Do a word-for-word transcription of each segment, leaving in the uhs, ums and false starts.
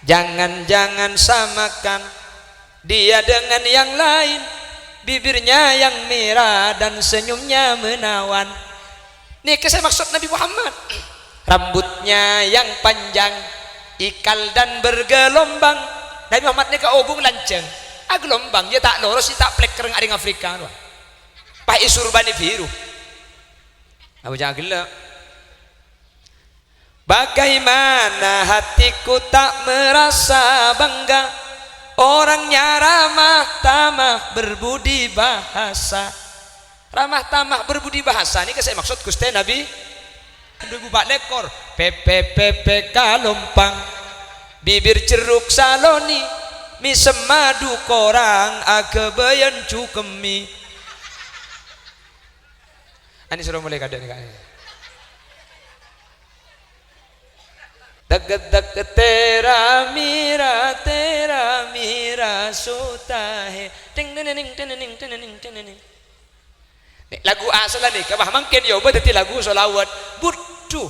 Jangan-jangan samakan dia dengan yang lain, bibirnya yang merah dan senyumnya menawan. Nèka sè maksod Nabi Muhammad. Rambutnya yang panjang, ikal dan bergelombang. Nabi Muhammad nèka obung lanjhâng. Agelombang, ya ta' loros, ya ta' plèkkèrèng arèng Afrika, wah. Pas èsurbani biru. Apa jâ' ghellâ'? Bagaimana hatiku tak merasa bangga, orangnya ramah tamah berbudi bahasa. Ramah tamah berbudi bahasa nèka sè maksod Ghustè Nabi. Dhu èbu pa' lèkor. Pepe, pepe, kalompang. Bibir jeruk saloni. Mèsem madu korang aghâbâyân cukemmi. Ani soro mulai kadhâ' nèka. Dek, dek, tera mira, tera mira, sota he. Ting, teneneng, teneneng, teneneng, teneneng. Nè, lagu asalla nèka, bâh, mangkèn èobâ dhâddhi lagu sholawat. Budhu.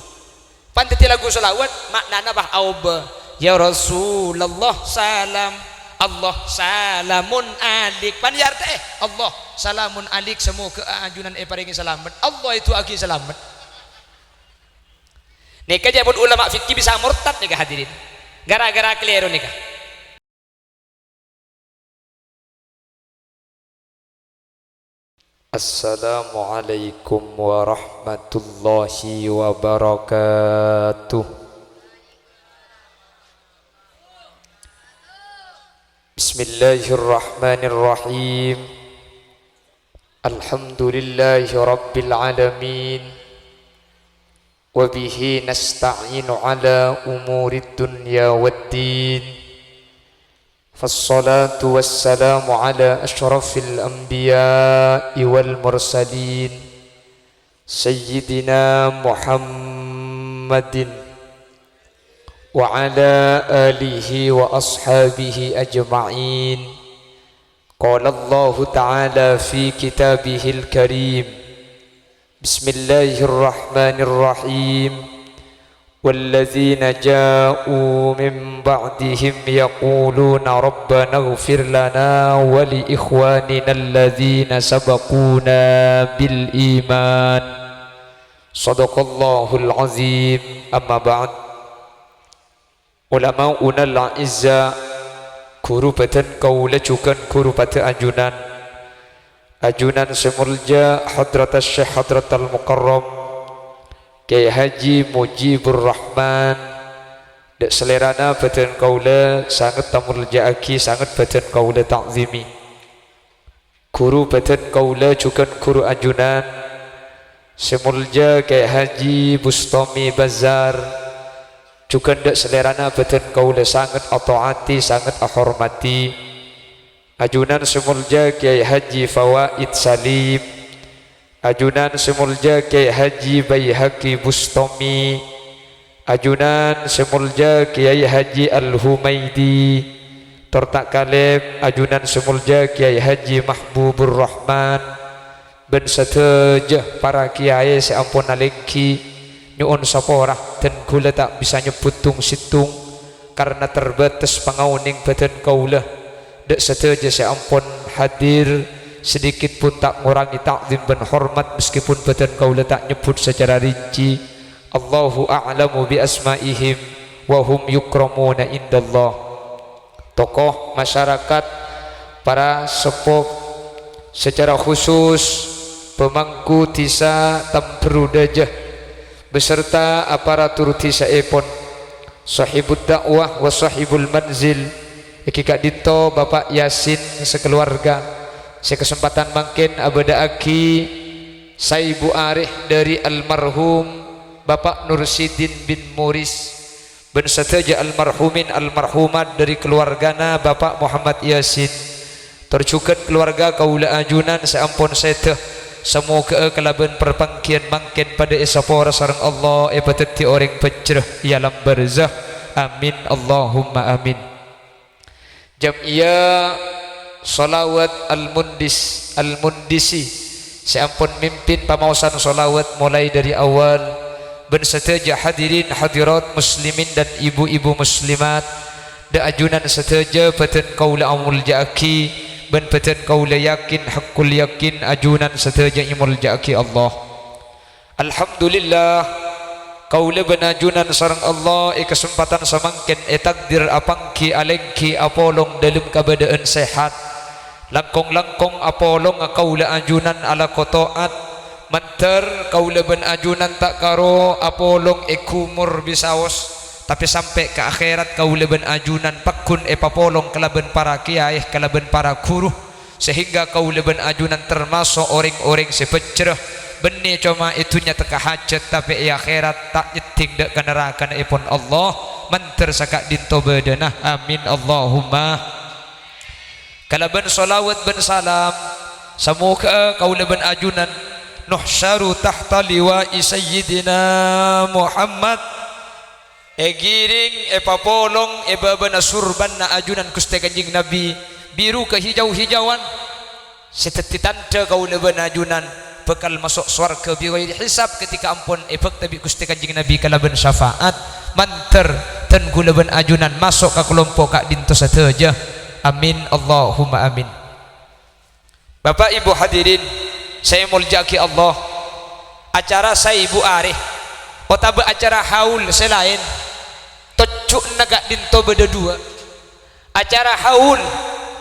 Pan dhâddhi lagu sholawat, ma'nana, bâh, aobâ. Ya Rasulullah salam, Allah salamun alik. Pan ya artè, eh, Allah salamun alik, semoga ajunan èparèngè salamet. Allah èdu'aaghi salamet. Nèka jhâ' pon ulama fikih bisa murtad nèka, hadirin. Gara-gara kalèro nèka. Assalamualaikum warahmatullahi wabarakatuh. Bismillahirrahmanirrahim. Alhamdulillahi rabbil alamin. Wa bihi nasta'inu ala umurid dunya waddin. Fassalatu wassalamu ala asyrafil anbiya'i wal mursalin, Sayyidina Muhammadin wa ala alihi wa ashabihi ajma'in. Qala Allahu ta'ala fi kitabihil karim, Bismillahirrahmanirrahim. Walladzina ja'u min ba'dihim yaquluna rabbana ighfir lana wa li ikhwanina alladzina sabaquna bil iman. Shadaqallahul azim. Amma ba'd. Ulama'unal a'izza, ghuru bâdân kaulâ jhughân ghuru padâ ajunan. Ajunan sè molja Hadratus Syekh Hadratal Mukarram Kyai Haji Mujibur Rahman, dâ' salèrana bâdân kaulâ sanget tamolja'aghi, sanget bâdân kaulâ ta'zimi. Ghuru bâdân kaulâ jhughân ghuru ajunan sè molja Kyai Haji Bustami Bazar, jhughân dâ' salèrana bâdân kaulâ sanget ata'ati, sanget ahormati. Ajunan sè molja Kyai Haji Fawaid Salim, ajunan sè molja Kyai Haji Baihaqi Bustami, ajunan sè molja Kyai Haji Al-Humaidi, tor ta' kalèp ajunan sè molja Kyai Haji Mahbubur Rahman, bân sadhâjâ para kèyaè sè ampon alèngghi, nyo'on sapora, dân kaulâ ta' bisa nyebbhut tong-sèttong karna terbatas pangaonèng bâdân kaulâ. Dâ' sadhâjâ sè ampon hadir, sedikit pun ta' ngorangè ta'zim bân hormat, meskipun bâdân kaulâ ta' nyebbhut sacara rinci. Allahu a'lamu bi asma'ihim wa hum yukramuna indallah. Tokoh masyarakat, para seppo, secara khusus pemangku dhisa Tamberru Dâjâ beserta aparatur dhisaèpon, Shahibud Da'wah wa Shahibul Manzil, èngghi ka'dinto Bapak Yasin sakaluwarga, sè kasempadhân mangkèn abâdâ'aghi saèbu arè dâri almarhum Bapak Nur Sidin bin Muris, bân sadhâjâ almarhumin almarhumat dâri kaluwargana Bapak Muhammad Yasin, tor jhughân kaluwarga kaulâ ajunan sè ampon sèdhâ, samoghâ'â kalabân parpangghiyân mangkèn padâ èsapora sareng Allah èpadhâddhi orèng bhâjjhrâ è alam barzah. Amin, Allahumma amin. Jam'iyah Shalawat Al-Mundis-, Al-Mundisi sè ampon mimpin pamaosan shalawat molaè dâri awal, bân sadhâjâ hadirin hadirat muslimin dan ibu-ibu muslimat, Dhâ' ajunan sadhâjâ bâdhân kaulâ amolja'aghi, bân bâdhân kaulâ yakin, haqqul yakin, ajunan sadhâjâ èmolja'aghi Allah. Alhamdulillah, kaulâ bân ajunan sareng Allah è kasempadhân samangkèn ètakdir apangghi alèngghi apolong dhâlem kabâdâ'ân sehat. Langkong-langkong apolonga kaulâ ajunan alako to'at. Mandhâr kaulâ bân ajunan ta' karo apolong è ghumor bisaos, tapè sampè' ka akhèrat kaulâ bân ajunan pagghun èpapolong kalabân para kèyaè, kalabân para ghuru, sehingga kaulâ bân ajunan termaso' orèng-orèng sè bhâjjhrâ, bânnè coma è dhunnya tekka hajhât, tapè è akhèrat ta' nyèddhing dhâ' ka narakana èpon Allah, mandhâr saka'dinto bâdâna. Amin, Allahumma. Kalabân shalawat bân salam, samoghâ kaulâ bân ajunan nuhsyaru tahta liwa'i Sayyidina Muhammad, èghiring, èpapolong è bâbâna surbanna ajunan Ghustè Kanjeng Nabi, biru kehijau-hijauan, sè dhâddhi tandhâ kaulâ bân ajunan bhâkal maso' sowarghâ bi ghairi hisab ketika ampon èbhâkta bi' Ghustè Kanjeng Nabi kalabân syafaat, mandhâr dhân kaulâ bân ajunan maso' ka kalompo' ka'dinto sadhâjâ. Amin, Allahumma amin. Bapa', Ibu, hadirin sè èmolja'aghi Allah, acara saèbu arè otabâ acara haul sè laèn, tojjhuna ka'dinto bâdâ duwâ'. Acara haul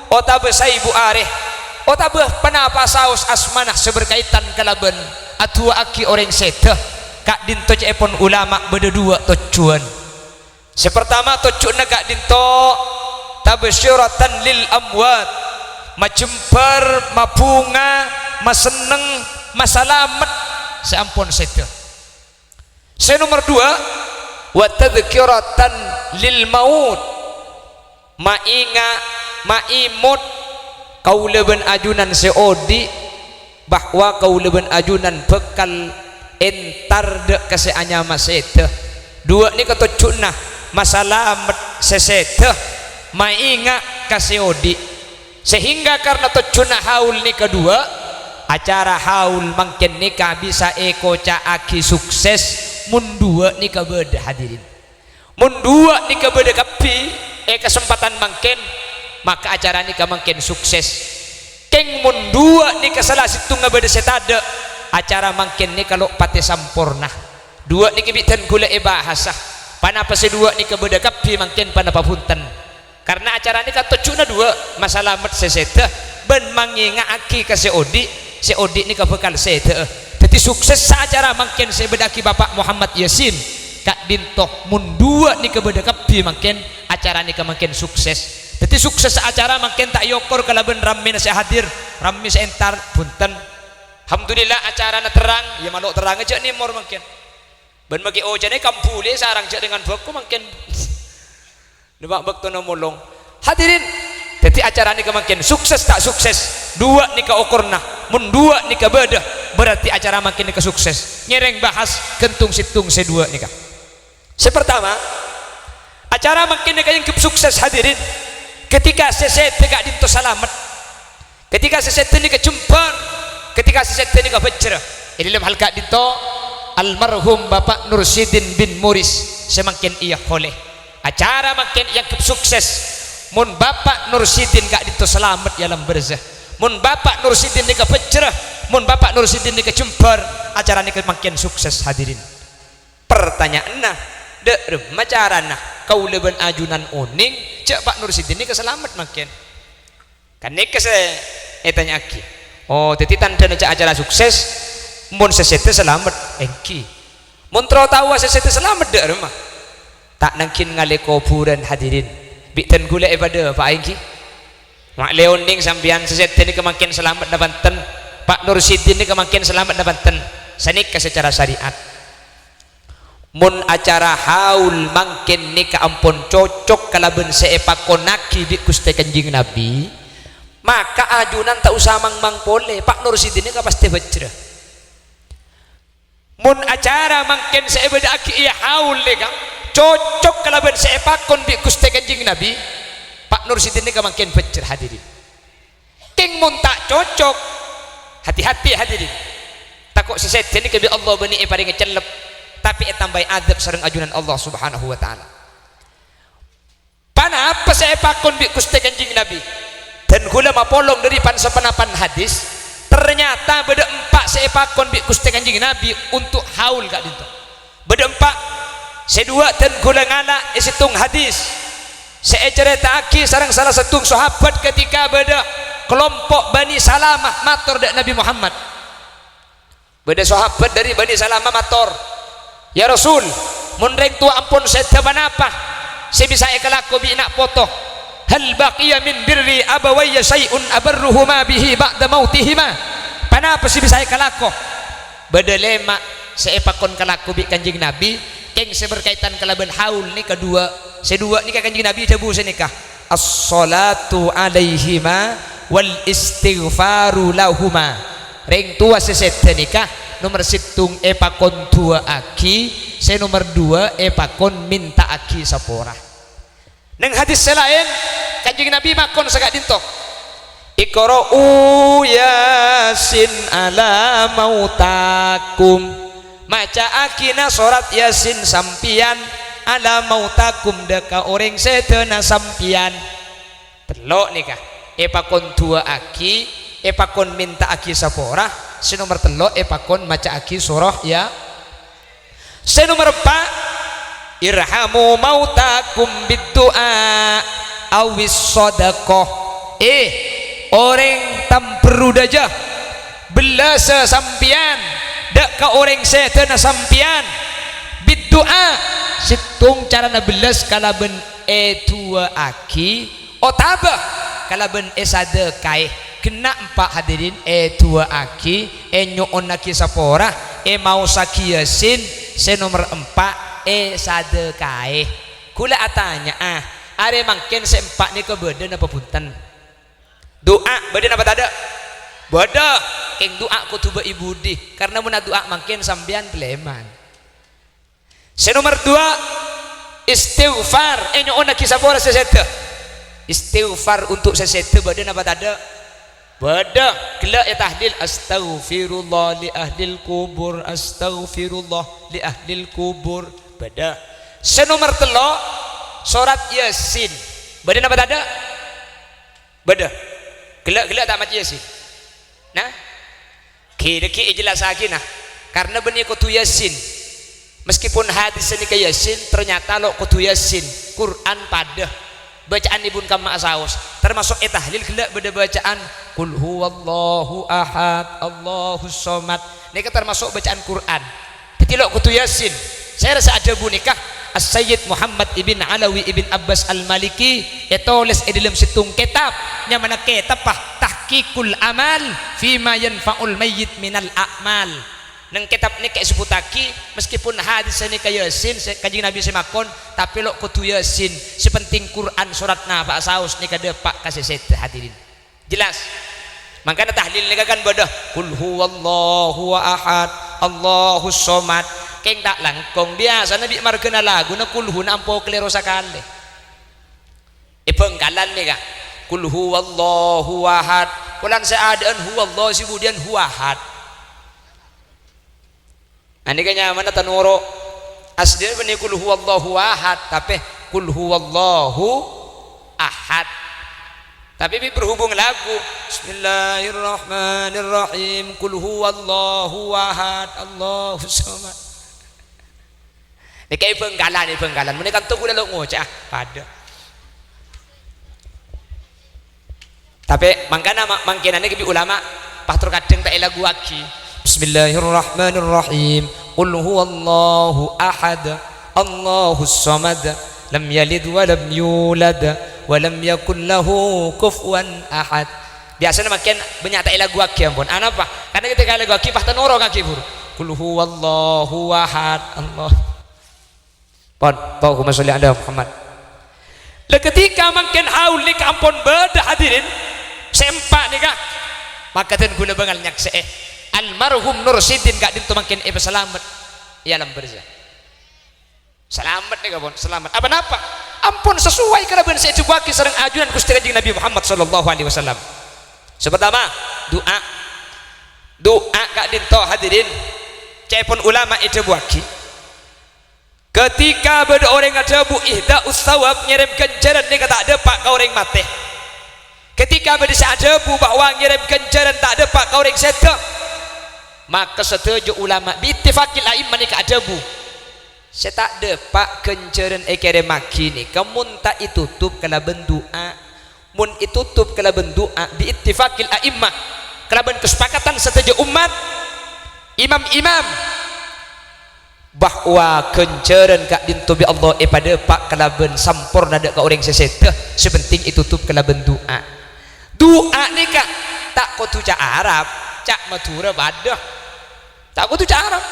otabâ saèbu arè, otabâ ponapa saos asmana sè berkaitan kalabân adu'aaghi orèng sèdhâ, ka'dinto ca'èpon ulama bâdâ duwâ' tojjhuwân. Sè partama tojjhuna ka'dinto tabsyiratan lil amwat, majembhâr, mabhunga, masenneng, masalamet sè ampon sèdhâ. Sè nomer duwâ', wa tadzkiratan lil maut, maènga', maèmot kaulâ bân ajunan sè odi', bahwa kaulâ bân ajunan bhâkal entar dhâ' ka sè anyama sèdhâ. Duwâ' nèka tojjhuna masalamet sè sèdhâ, maènga' ka sè odi'. Sehingga karna tojjhuna haul nèka duwâ', acara haul mangkèn nèka bisa èkoca'aghi sukses mon duwâ' nèka bâdâ, hadirin. Mon duwâ' nèka bâdâ kabbhi è kasempadhân mangkèn, maka acara nèka mangkèn sukses. Kèng mon duwâ' nèka sala sèttonga bâdâ sè tadâ', acara mangkèn nèka lo' patè samporna. Duwâ' nèka bi' dhân kaulâ èbahasa. Ponapa sè duwâ' nèka bâdâ kabbhi mangkèn ponapa bhunten. Karna acara nèka tojjhuna duwâ', masalamet sè sèdhâ bân mangènga'aghi ka sè odi', sè odi' nèka bhâkal sèdhâ'â. Dhâddhi suksessa acara mangkèn sè èbâdâ'aghi Bapa' Muhammad Yasin ka'dinto, mon duwâ' nèka bâdâ kabbhi mangkèn, acara nèka mangkèn sukses. Dhâddhi suksessa acara mangkèn ta' èokor kalabân rammèna sè hadir, rammè sè entar, bhunten. Alhamdulillah, acarana terrang, ya malo' terrang jhâ' nèmor mangkèn. Bân maghi oca'na kambhuli sareng jhâ' dengan bhâko mangkèn. Nèbâ' bâktona molong. Hadirin, dhâddhi acara nèka mangkèn sukses ta' sukses, duwâ' nèka okorna. Mon duwâ' nèka bâdâ, berarti acara mangkèn nèka sukses. Ngèrèng bahas ghântung sèttong sè duwâ' nèka. Sè partama, acara mangkèn nèka èangghep sukses, hadirin, ketika sè sèdhâ ka'dinto salamet. Ketika sè sèdhâ nèka jembhâr, ketika sè sèdhâ nèka bhâjjhrâ. È dhâlem hal ka'dinto, almarhum Bapa' Nursidin bin Muris sè mangkèn èyaholè. Acara mangkèn èangghep sukses mon Bapa' Nursidin ka'dinto salamet è alam barzah. Mon Bapa' Nursidin nèka bhâjjhrâ, mon Bapa' Nursidin nèka jembhâr, acara nèka mangkèn sukses, hadirin. Partanya'anna, dhâ' remma carana kaulâ bân ajunan onèng jhâ' Pa' Nursidin nèka salamet mangkèn? Ghânèka sè ètanya'aghi. Oh, dhâddhi tandhâna jhâ' acara sukses, mon sè sèdhâ salamet? Èngghi. Mon terro taowa sè sèdhâ salamet dhâ' remma? Ta' nangghing ngalè kobhurân, hadirin. Bi' dhân kaulâ èpadhâpa'a, èngghi. Ma' lè onèng sampèyan sè sèdhâ nèka mangkèn salamet napa enten? Pa' Nursidin nèka mangkèn salamet napa enten? Sanèka secara syariat. Mon acara haul mangkèn nèka ampon cocok kalabân sè èpakonnaghi bi' Ghustè Kanjeng Nabi, maka ajunan ta' osa mang-mang polè, Pa' Nursidin nèka pastè bhâjjhrâ. Mon acara mangkèn sè èbâdâ'aghi è haul nèka cocok kalabân sè èpakon bi' Ghustè Kanjeng Nabi, Pa' Nursidin nèka mangkèn bhâjjhrâ, hadirin. Kèng mon ta' cocok, hati-hati, hadirin. Tako' sè sèdhâ nèka bi' Allah bânnè èparèngè cellep, tapè ètambâi adzâb sareng ajunan Allah Subhanahu wa Ta'ala. Napa sè èpakon bi' Ghustè Kanjeng Nabi? Dân kaulâ mapolong dâri pan-saponapan hadis, ternyata bâdâ empa' sè èpakon bi' Ghustè Kanjeng Nabi untuk haul ka'dinto. Bâdâ empa'. Sè duwâ' dân kaulâ ngala' è sèttong hadis sè ècarèta'aghi sareng sala sèttong sahabat ketika bâdâ kalompo' Bani Salamah mator dâ' Nabi Muhammad. Bâdâ sahabat dâri Bani Salamah mator, "Ya Rasul, mon rèng towa ampon sèdhâ, ponapa sè bisa èkalako bi' na' poto? Hal baqiya min birri abawayya syai'un abarruhuma bihi ba'da mautihima?" Ponapa sè bisa èkalako? Bâdâ lèma' sè èpakon kalako bi' Kanjeng Nabi, kèng sè berkaitan kalabân haul nèka duwâ'. Sè duwâ' nèka Kanjeng Nabi dhâbu sanèka, "As-shalatu alaihima wal istighfaru lahuma." Rèng towa sè sèdhâ nèka nomer sèttong èpakon duwâ'aghi, sè nomer duwâ' èpakon mènta'aghi sapora. Neng hadis sè laèn, Kanjeng Nabi makon saka'dinto, "Iqra'u Yasin ala mautakum." Maca'aghina sorat Yasin sampèyan ala mautakum dâ' ka orèng sèdhâna sampèyan. Tello' nèka, èpakon duwâ'aghi, èpakon mènta'aghi sapora, sè nomer tello' èpakon maca'aghi surah Ya-, Sè nomer empa', "Irhamu mautakum biddu'a awis shadaqah." Eh, orèng tambherru dâjâ, bellâsa sampèyan dâ' ka orèng sèdhâna sampèyan biddu'a, sèttong carana bellâs kalabân èduwâ'aghi otabâ kalabân èsadhâkaè. Ghenna' empa' hadirin, èduwâ'aghi, ènyo'onnaghi sapora, èmaossaghi Yasin, sè nomer empa' èsadhâkaè. Kaulâ atanya'a, arè mangkèn sè empa' nèka bâdâ napa bhunten? Du'a bâdâ napa tadâ'? Bâdâ. Kèng du'a kodhu bâi budi, karna mon adu'a mangkèn sampèyan palèman. Sè nomer duwâ', istighfar, ènyo'onnaghi sapora sè sèdhâ. Istighfar untuk sè sèdhâ bâdâ napa tadâ'? Bâdâ. Ghellâ' ètahlil, "Astaghfirullah li ahlil kubur, astaghfirullah li ahlil kubur." Bâdâ. Sè nomer tello', sorat Yasin. Bâdâ napa tadâ'? Bâdâ. Ghellâ'-ghellâ' ta' maca Yasin? Nah, ghi-, dhâggi' èjellassaghi, nah. Karna bânnè kodhu Yasin. Meskipun hadis sanèka Yasin, ternyata lo' kodhu Yasin. Qur'an padâ. Baca'an Ibun Kamma' saos. Termasuk è tahlil ghellâ' bâdâ baca'an, "Qul huwallahu ahad, Allahus somad." Nèka termasuk baca'an Qur'an. Dhâddhi lo' kodhu Yasin. Sèra sè adhâbu nèka As-Sayyid Muhammad ibn Alawi ibn Abbas Al-Maliki ètolès è dâlem sèttong kètab, nyamana kètab, ah, Tahqiqul Amal Fima Yanfa'ul Mayyit Minal A'mal. Neng kètab nèka èsebbhuttaghi, meskipun hadis sanèka Yasin, sè, Kanjeng Nabi sè makon, tapè lo' kodhu Yasin. Sè penting Qur'an sorat napa'a saos nèka dâpa' ka sè sèdhâ, hadirin. Jelas? Mangkana tahlil nèka kan bâdâ, "Qul huwallahu ahad, Allahus somad." Kèng ta' langkong, biyasana bi' marghâna laguna qul huna ampo kalèro sakalè. È Bhângkalan nèka, "Qul huwallahu ahad." Polana sè adâ'ân huwallahu, sè budiyân huwahad. Anèka nyamana tanoro. Aslina bânnè qul huwallahu ahad, tapè qul huwallahu ahad. Tapè bi' berhubung lagu, "Bismillahirrahmanirrahim, qul huwallahu ahad, Allahus somad." Nèka è Bhângkalan, è Bhângkalan. Mon è kanto kaulâ lo' ngoca', ah, padâ. Tapè mangkana ma-, mangkènan nèka bi' ulama, pas tor kadhâng ta' èlaguwaghi. Bismillahirrahmanirrahim. Qul huwallahu ahad. Allahus somad. Lam yalid wa lam yulad. Wa lam yakul lahu kufuwan ahad. Biyasana mangkèn bânnya' ta' èlaguwaghi, ampon. Anapa? Karna ketika èlaguwaghi, pas tanoro kakè buru. Qul huwallahu ahad. Allah. Pon, Allahumma sholli ala Muhammad. Lah, ketika mangkèn haul nèka ampon bâdâ, hadirin, sè empa' nèka, maka dân kaulâ bângal nyaksè'è, almarhum Nur Sidin ka'dinto mangkèn èpasalamet è alam barzah. Salamet nèka, pon, salamet. Apa napa? Ampon sesuai kalabân sè èdhâbuwaghi sareng ajunan Ghustè Kanjeng Nabi Muhammad sallallahu alaihi wasallam. Sè partama, du'a. Du'a ka'dinto, hadirin, ca'èpon ulama èdhâbuwaghi. Ketika bâdâ orèng adhâbu, "Ihda'us tsawab, ngèrèm ghânjhârân nèka ta' dâpa' ka orèng matè." Ketika bâdâ sè adhâbu bahwa ngèrèm ghânjhârân ta' dâpa' ka orèng sèdhâ, maka sadhâjâ ulama bi'ittifaqil a'immah nèka adhâbu, sè ta' dâpa' ghânjhârân èkèrèmmaghi nèka mon ta' ètotop kalabân du'a. Mon ètotop kalabân du'a bi'ittifaqil a'immah, kalabân kasepakatan sadhâjâ ommat, imam-imam, bahwa ghânjhârân ka'dinto bi' Allah èpadâpa' kalabân samporna dâ' ka orèng sè sèdhâ, sè penting ètotop kalabân du'a. Du'a nèka ta' kodhu ca' Arab, ca' Madhurâ padâ. Ta' kodhu ca' Arab.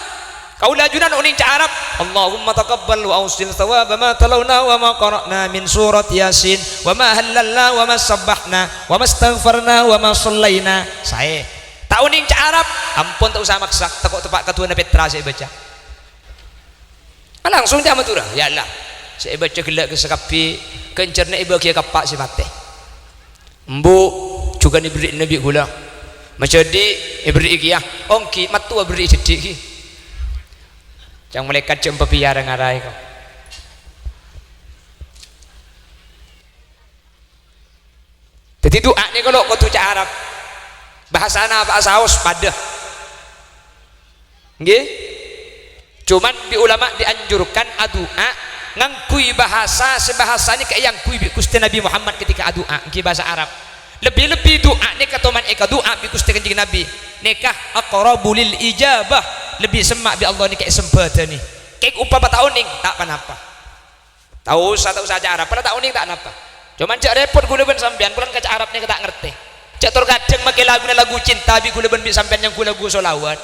Kaulâ ajunan onèng ca' Arab. "Allahumma taqabbal wa ausil thawaba ma talauna wa ma qara'na min surat Yasin, wa ma hallalna wa ma sabbahna, wa ma astaghfarna wa ma shallaina." Saè. Ta' onèng ca' Arab, ampon ta' osa maksa, tako' teppa' ka du'âna pètra sè èbâca. Ah, langsung ca' Madhurâ, "Ya Allah, sè èbâca ghellâ' ka sakabbhi, ghânjhârânna èbâghiyâ ka eppa' sè matè." Embu', jhughân èberri'na bi' ghulâ. Majhâdi' èberri'i kèya. Ongghi, mattowa berri'i dhâddhi' ghi. Ca'na malaèkat jhâ' empa' biyârâ ngaraè ko. Dhâddhi du'a nèka lo' kodhu ca' Arab. Bhâsana bhâsa saos padâ. Ngghi? Cuman bi' ulama dianjurkan adu'a ngangghuy bhâsa sè bhâsana èangghuy bi' Ghustè Nabbhi Muhammad ketika adu'a, ngghi bhâsa Arab. Lebbi-lebbi du'a nèka toman èkadu'a bi' Ghustè Kanjeng Nabbhi. Nèka aqrabu lil ijabah, lebbi semma' bi' Allah nèka èsambhâdhâni. Kèng umpama ta' onèng, ta' ponapa. Ta' osa, ta' osa ca' Arab, padahal ta' onèng ta' napa. Cuman jhâ' rèpot ghulâ bân sampèyan, polana ka ca' Arab nèka ta' ngartè. Jhâ' tor kadhâng makè laguna lagu cinta bi' ghulâ bân bi' sampèyan nyangghu lagu sholawat.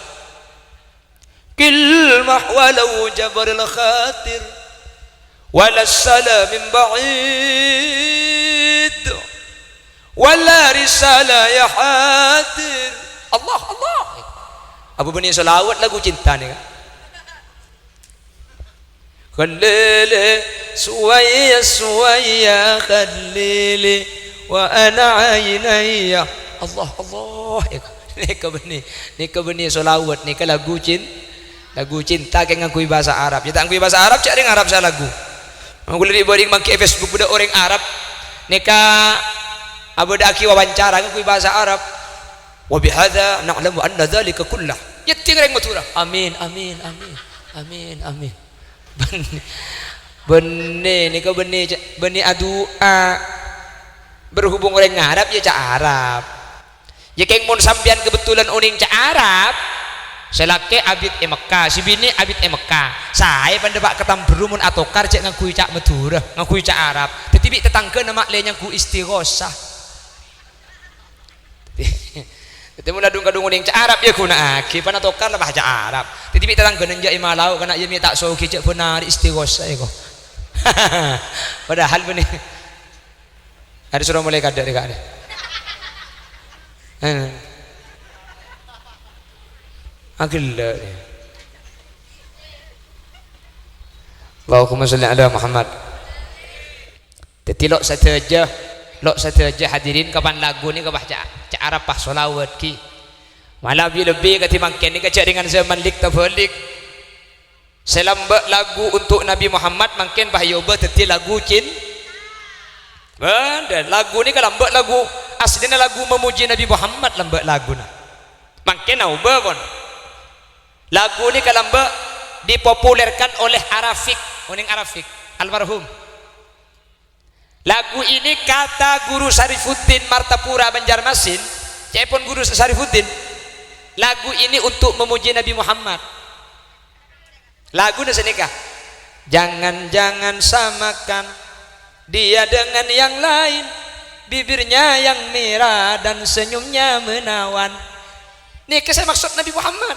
Kilmah walau jabaril khatir, wala salam min ba'id, wala risala ya hadir. Allah, Allah. Apa bânnè sholawat lagu cinta nèka? Khallili, suwayya, suwayya, khallili, wa ana ainayya. Allah, Allah. Nèka bânnè, nèka bânnè sholawat, nèka lagu cin-, lagu cinta kèng ngangghuy bhâsa Arab. Jhâ' ta' ngangghuy bhâsa Arab, jhâ' rèng Arab sè alagu. Kaulâ rè-bârèng mangghi è Facebook bâdâ orèng Arab, nèka abâdâ'aghi wawancara ngangghuy bhâsa Arab. "Wa bihadza na'lamu anna dzalika kullah." Nyeddhing rèng Madhurâ. Amin, amin, amin. Amin, amin. Bânnè, bânnè, nèka bânnè, ca-, bânnè adu'a. Berhubung orèng Arab, ya ca' Arab. Ya, kèng mon sampèyan kebetulan onèng ca' Arab, sè lakè' abit è Mekka, sè binè' abit è Mekka. Saè padâ pa' ka tamberru mon atokar jhâ' ngangghuy ca' Madhurâ, ngangghuy ca' Arab. Dhâddhi bi' tatangghâna ma'lè nyangghu istighosah. Dhâddhi, mon la dhung-kadhung onèng ca' Arab, ya ghuna'aghi, pana tokar la bâ ca' Arab. Dhâddhi, bi' tatangghâna jhâ' èmalao, kana' iyâ mè' ta' soghi, jhâ' bân arè istighosah, èko. Padahal bânnè. Arè soro molaè kadâ' rè ka'dinto. Eh. Aghellâ', ya. Allahumma shalli ala Muhammad. Dhâddhi lo' sadhâjâ, lo' sadhâjâ hadirin kapan lagu nèka bâ ca', ca' Arab bâ sholawat ghi. Mala bi-, lebbi kadhi mangkèn nèka jhâ' rèng zaman lik-tabâlik. Sè lambâ' lagu untuk Nabi Muhammad mangkèn bâ èobâ dhâddhi lagu cin-, bâdâ, lagu nèka lambâ' lagu, asllina lagu memuji Nabi Muhammad lambâ' laguna. Mangkèn aobâ pon. Lagu nèka lambâ' dipopulerkan oleh Arafik, onèng Arafik, almarhum. Lagu ini kata Guru Sarifuddin Martapura Banjarmasin, ca'èpon Guru Sarifuddin, lagu ini untuk memuji Nabi Muhammad. Laguna sanèka, "Jangan-jangan samakan dia dengan yang lain, bibirnya yang merah dan senyumnya menawan." Nèka sè maksod Nabi Muhammad.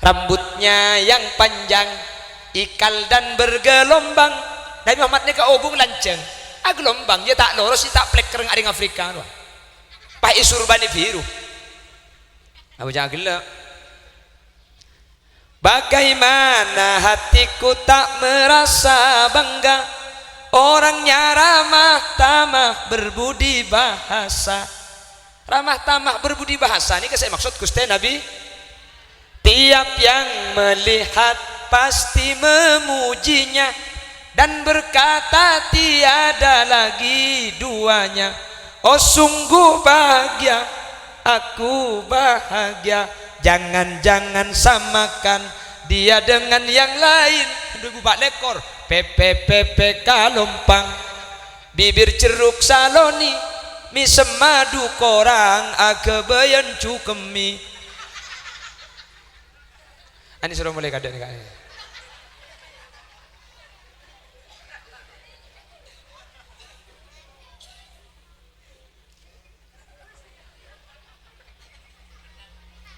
Rambutnya yang panjang, ikal dan bergelombang. Nabi Muhammad nèka obung lanjhâng. Agelombang, ya ta' loros, ya ta' plèkèrèng arèng Afrika, rowa. Pas èsurbanè biru. Apa jhâ' ghellâ'? Bagaimana hatiku tak merasa bangga, orangnya ramah tamah berbudi bahasa. Ramah tamah berbudi bahasa nèka sè maksod Ghustè Nabi. Tiap yang melihat pasti memujinya dan berkata, "Tiada lagi duanya." Oh, sungguh bahagia, aku bahagia. Jangan-jangan samakan dia dengan yang lain. Dhu empa' lèkor. Pepe, pepe, kalompang. Bibir jeruk saloni. Mèsem madu korang, aghâbâyân cukemmi. Ani soro mulai kadhâ' nè, Kak.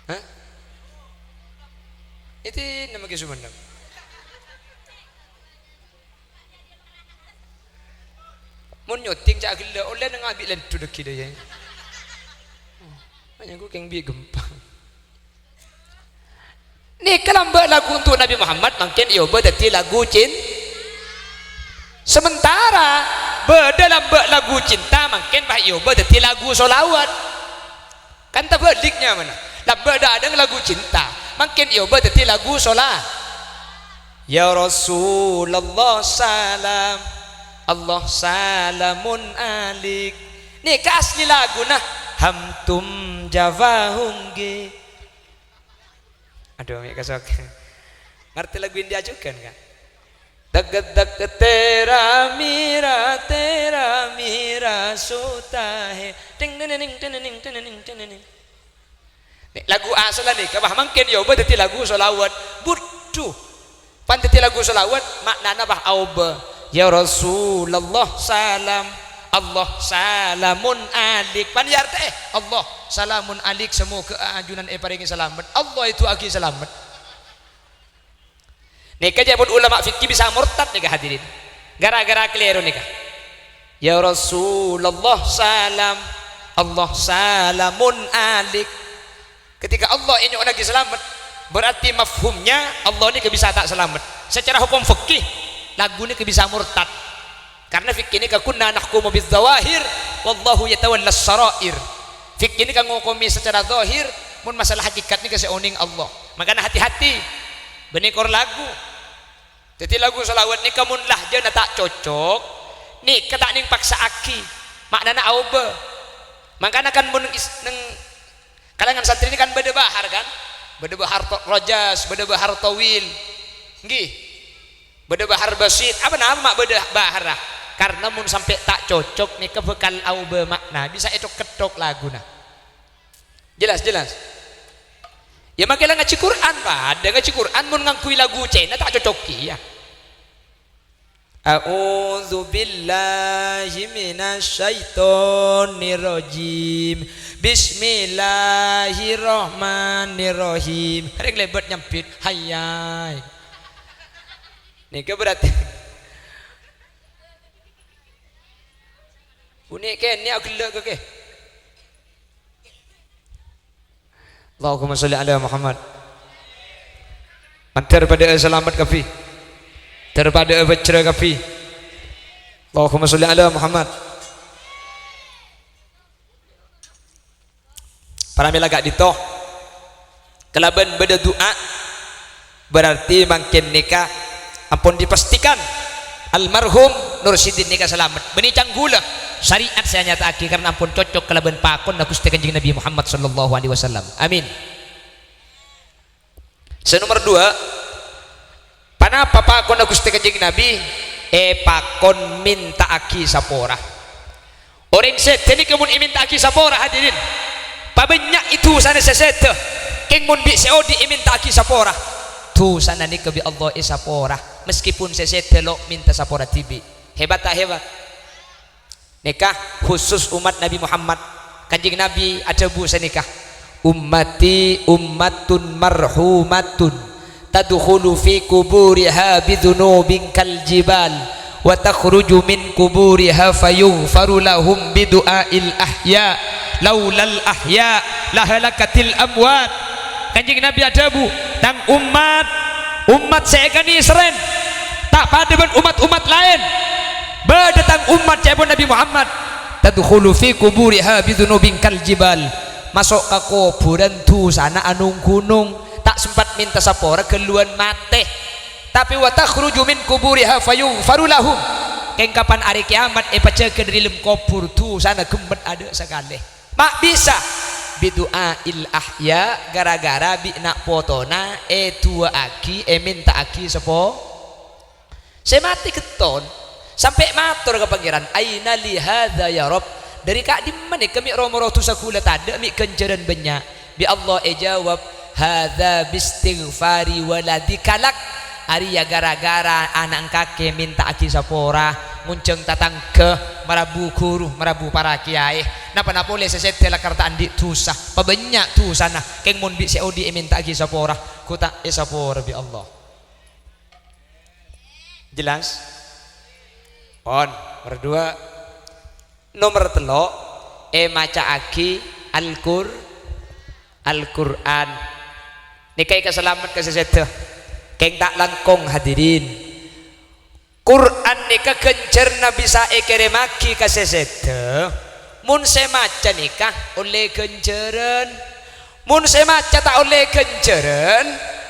Hah? Ètè nama ke Sumenep. Mon nyuting ca' ghellâ', ollè neng abi' lèndhu dâggi' dâ' iyâ. Makanya aku keng bi' gempa. Nèka lambâ' lagu untuk Nabi Muhammad mangkèn èobâ dhâddhi lagu cin-, sementara bâdâ lambâ' lagu cinta mangkèn pas èobâ dhâddhi lagu sholawat. Kan tabâliknya mana? Lambâ' dâ-, adâ' lagu cinta mangkèn èobâ dhâddhi lagu shola-, Ya Rasulullah salam, Allah salamun alik. Nèka asli laguna, Hamtum Jawahungge. Adhu, mè' kasok. Ngartè lagu India jhughân, Kak? Dak, dak, tera mera, tera mera sota hai. Ting, ting, ting, ting, ting, ting, ting, ting. Nè, lagu asalla nèka, bâh, mangkèn èobâ dhâddhi lagu sholawat. Budhu. Pan dhâddhi lagu sholawat, ma'nana, bâh, aobâ. Ya Rasulullah salam, Allah salamun alik. Pan iyâ artè, eh, Allah salamun alik, semoga ajunan èparèngè salamet. Allah èdu'aaghi salamet. Nèka jhâ' pon ulama fikih bisa murtad nèka, hadirin. Gara-gara kalèro nèka. Ya Rasulullah salam, Allah salamun alik. Ketika Allah ènyo'onnaghi salamet, berarti mafhumnya Allah nèka bisa ta' salamet. Secara hukum fikih, lagu nèka bisa murtad. Karena fikih nèka kunna nahkumu bidzawahir, wallahu yatawallas sarair. Fikih nèka ngokomi secara zahir, mon masalah hakikat nèka sè onèng Allah. Makana hati-hati, bânnè kor lagu. Dhâddhi lagu sholawat nèka mon lahjana ta' cocok, nèka ta' nèng paksa'aghi, ma'nana aobâ. Mangkana kan mon is-, neng kalangan santri nèka kan bâdâ bahar kan? Bâdâ bahar to-, rojas, bâdâ bahar tawil. Ngghi. Bâdâ bahar basit. Apa nama ma' bâdâ baharra? Karna mon sampè' ta' cocok nèka bhâkal aobâ ma'na, bisa èthok-ketthok laguna. Jelas, jelas? Iyâ, makè la ngajhi Qur'an, padâ ngajhi Qur'an mon ngangghuy lagu Cèna ta' cocok kèya. A'udzubillahi minasyaitonirrajim. Bismillahirrahmanirrahim. Rèng lèbât nyambit, hayyai. Nèka berarti bunyi kènè' aghellâ' kakè. Allahumma sholli ala Muhammad. Mandhâr padâ'â salamet kabbhi. Dhâr padâ'â bhâjrâ kabbhi. Allahumma sholli ala Muhammad. Para mèla ka'dinto, kalabân bâdâ du'a, berarti mangkèn nèka ampon dipastikan almarhum Nur Sidin nèka salamet. Bânnè canggulâ, syariat sè anyata'aghi karna ampon cocok kalabân pakonna Ghustè Kanjeng Nabi Muhammad sallallahu alaihi wasallam. Amin. Sè nomer duwâ', ponapa pakonna Ghustè Kanjeng Nabi? Èpakon mènta'aghi sapora. Orèng sèdhâ nèka mon èmènta'aghi sapora, hadirin, pabânnya' è dhusana sè sèdhâ. Kèng mon bi' sè odi' èmènta'aghi sapora, dhusana nèka bi' Allah èsapora, meskipun sè sèdhâ lo' mènta sapora dhibi'. Hebat ta' hebat? Nèka khusus ommat Nabi Muhammad. Kanjeng Nabi adhâbu sanèka, "Ummati ummatun marhumatun, tadkhulu fi quburiha bidzunubin kal jibal, wa takhruju min quburiha fayughfaru lahum bidu'ail ahya, laulal ahya lahalakatil amwat." Kanjeng Nabi adhâbu, "Tang ommat, ommat sè èkanèserrèn, ta' padâ bân ommat-ommat laèn. Bâdâ tang ommat," ca'èpon Nabi Muhammad, "tadkhulu fi quburiha bidzunubin kal jibal." Maso' ka kobhurân dhusana anong-ghunong, ta' sempat mènta sapora ghâlluwân matè. Tapè wa takhruju min quburiha fayughfaru lahum. Kèng kapan arè kèyamat èpajâgâ dâri lem kobhur, dhusana ghemmet adâ' sakalè. Ma' bisa bidu'ail ahya, ghârâ-ghârâ bi' na' potona èdu'aaghi, èmènta'aghi sapo-, sè matè ghetton, sampè' mator ka Pangèran, "Aina li hadza ya Rabb?" Dâri ka'dimma nèka mè' ro-moro dhusa ghulâ tadâ' mè' ghânjhârân bânnya'? Bi' Allah èjâwâb, "Hadza bistighfari waladika lak." Arèya ghârâ-ghârâ ana' kakè mènta'aghi sapora, ngonjhâng tatangghâ, marabu ghuru, marabu para kèyaè. Pa-napa polè sè sèdhâ lakar ta' andi' dhusa, pabânnya' dhusana, kèng mon bi' sè odi' èmènta'aghi sapora, ghu ta' èsapora bi' Allah. Jelas? Pon, nomor dua. Nomor tello', èmaca'aghi Al-Qur-, Al-Qur'an. Nèka èkasalamet ka sè sèdhâ. Kèng ta' langkong, hadirin. Qur'an nèka ghânjhârânna bisa èkèrèmmaghi ka sè sèdhâ. Mon sè maca nèka ollè ghânjhârân. Mon sè maca ta' ollè ghânjhârân,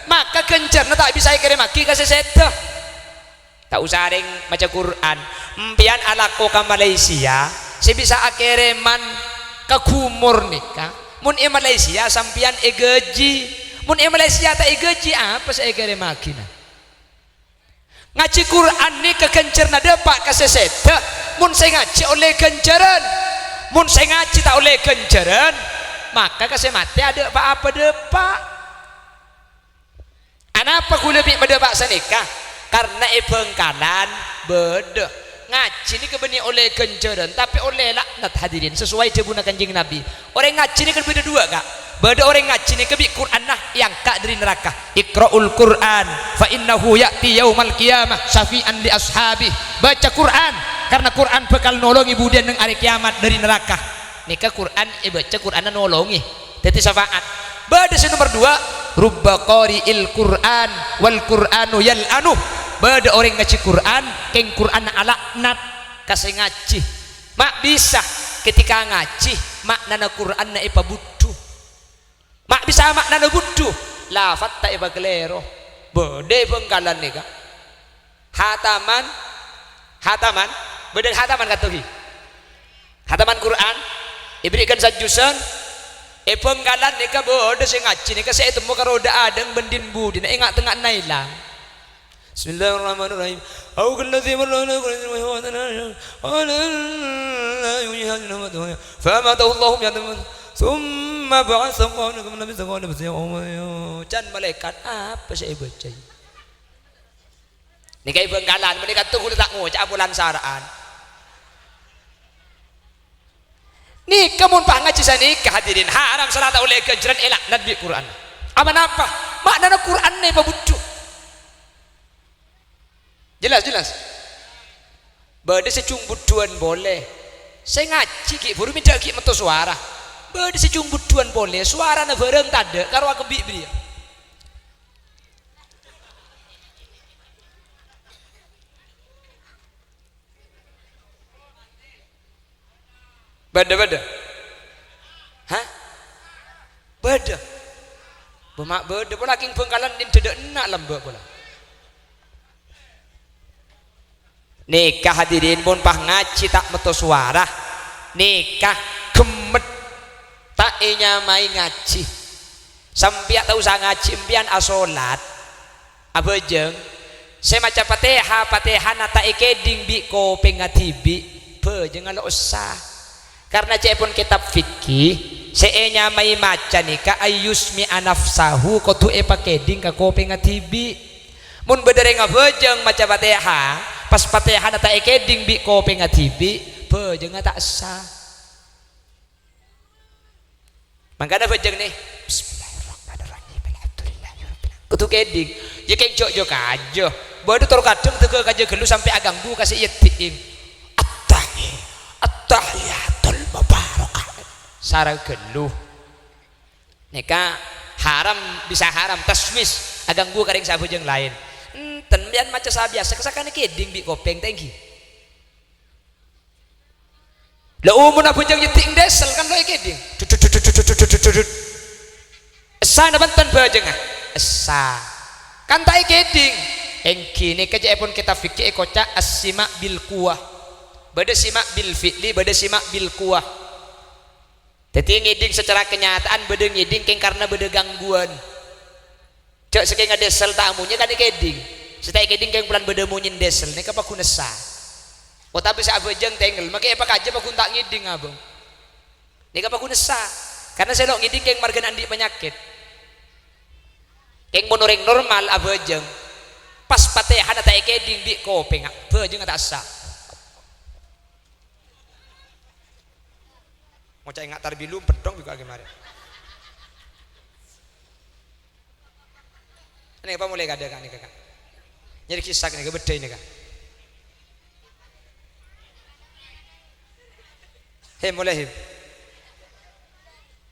maka ghânjhârânna ta' bisa èkèrèmmaghi ka sè sèdhâ. Ta' osa rèng maca Qur'an. Empèyan alako ka Malaysia, sè bisa akèrèman ka ghumor nèka. Mon è Malaysia sampèyan ègâji. Mon è Malaysia ta' ègâji, apa sè èkèrèmmaghina? Ngajhi Qur'an nèka ghânjhârânna dâpa' ka sè sèdhâ, mon sè ngajhi ollè ghânjhârân. Mon sè ngajhi ta' ollè ghânjhârân, maka ka sè matè adâ' pa-apa dâpa'. Anapa ghulâ bi' madâpa' sanèka? Karna è Bhângkalan bâdâ. Ngajhi nèka bânnè ollè ghânjhârân, tapè ollè laknat, hadirin, sasowai dhâbuna Kanjeng Nabi. Orèng ngajhi nèka bâdâ duwâ', Ka'. Bâdâ orèng ngajhi nèka bi' Qur'anna èangka' dâri naraka. "Iqra'ul Qur'an fa innahu ya'ti yaumal qiyamah syafi'an li ashabi." Baca Qur'an, karna Qur'an bhâkal nolongè budiyân neng arè kèyamat dâri naraka. Nèka Qur'an èbâca, Qur'anna nolongè. Dhâddhi syafaat. Bâdâ sè nomer duwâ', "Rubba qari'il Qur'an wal Qur'anu yal'anu." Bâdâ orèng ngajhi Qur'an, kèng Qur'anna alaknat ka sè ngajhi. Ma' bisa ketika ngajhi, ma'nana Qur'anna èpabudhu. Ma' bisa ma'nana budhu, lafatta èpakalèro. Bâdâ è Bhângkalan nèka. Hataman, hataman, bâdâ hataman kanto ghi. Hataman Qur'an, èbherri'aghân sajjhusan, è Bhângkalan nèka bâdâ sè ngajhi nèka sè ètemmo karo dâ'-adâ'na bân din-budina, è nga'-tengnga'anna èlang. Bismillahirrahmanirrahim. Au kalladzi marra ala quryatin wa hiya khawiyatun ala urusyiha, qala anna yuhyi hadhihi Allahu ba'da mawtiha, fa amatahu Allahu mi'ata 'amin, tsumma ba'atsahu, qala kam labista? Qala labithtu yawman aw ba'da yawm. Can malaèkat, apa sè èbâca? Nèka è Bhângkalan, mènè kanto ghulâ ta' ngoca'a polana sara'an. Nèka mon pas ngajhi sanèka, hadirin, haram, sala ta' ollè ghânjhârân, èlaknat bi' Qur'an. Amanapa? Ma'nana Qur'anna èpabudhu. Jelas, jelas? Bâdâ sè jhung budhuwân polè. Sè ngajhi ghi' bhuru mènta ghi' metto sowara. Bâdâ sè jhung budhuwân polè, sowarana bhârâng tadâ' karo akebbi' bâriyâ. Bâdâ, bâdâ. Hah? Bâdâ. Bâ-, ma' bâdâ pola, kèng Bhângkalan dâddhi dâ' enna' lambâ' pola. Nèka, hadirin, mon pas ngajhi ta' metto sowara, nèka ghemmet, ta' ènyamaè ngajhi. Sampèyan ta' osa ngajhi, empèyan asolat, abhâjâng. Sè maca Fatèha, Fatèhana ta' èkèdhing bi' kopèngnga dhibi', bhâjângnga lo' ossa. Karna ca'èpon kètab fikih, sè ènyamaè maca nèka ayyusmi'a nafsahu, kodhu èpakèdhing ka kopèngnga dhibi'. Mon bâdâ rèng abhâjâng maca Fatèha, pas Fatèhana ta' èkèdhing bi' kopèngnga dhibi', bhâjângnga ta' essa. Mangkana bhâjâng nè, "Bismillahirrahmanirrahim, alhamdulillahirabbil alamin." Kodhu kèdhing. Yâ kèng jhâ' jhâ-kajhâ. Bâdâ tor kadhâng tegghâ kajhâ ghâllu sampè' aghânggu ka sè èyèdhi'in. Attahi-, attahiyatul mubarakah. Sara ghâllu. Nèka haram, bisa haram, taswis, aghânggu ka rèng sè abhâjâng laèn. Enten, sampèyan maca sabiyasa, kasakana kèdhing bi' kopèng, ta' ènggi. La, omorra bhâjâng nyèdhi'in diesel kan lo' èkèdhing. Dut, dut, dut. Essana bhunten bhâjângnga. Essa. Kan ta' èkèdhing. Èngghi nèka ca'èpon kitab fikih èkoca' as-sima' bil quwwah. Bâdâ sima' bil fi'li, bâdâ sima' bil quwwah. Dhâddhi ngèdhing secara kenyataan bâdâ ngèdhing kèng karna bâdâ gangguan. Jhâ' sakènga dèsel ta' amonyè kan èkèdhing. Sè ta' èkèdhing kèng polana bâdâ monyèna dèsel, nèka paghun essa. Otabâ sè abhâjâng tengngel, makè èpakajâ paghun ta' ngèdhing abâng. Nèka paghun essa. Karna sè lo' ngèdhing kèng marghâna andi' panyakèt. Kèng mon orèng normal abhâjâng, pas Fatihana ta' èkèdhing bi' kopèngnga, bhâjângnga ta' essa. Ngoca' enga' tarbilu, pedhong bi' ko' aghâmara. Nèka pamolè kadâ' ka' nèka, Ka'. Nyarè kisak nèka, bâddhâi nèka. Hem, molè, hem.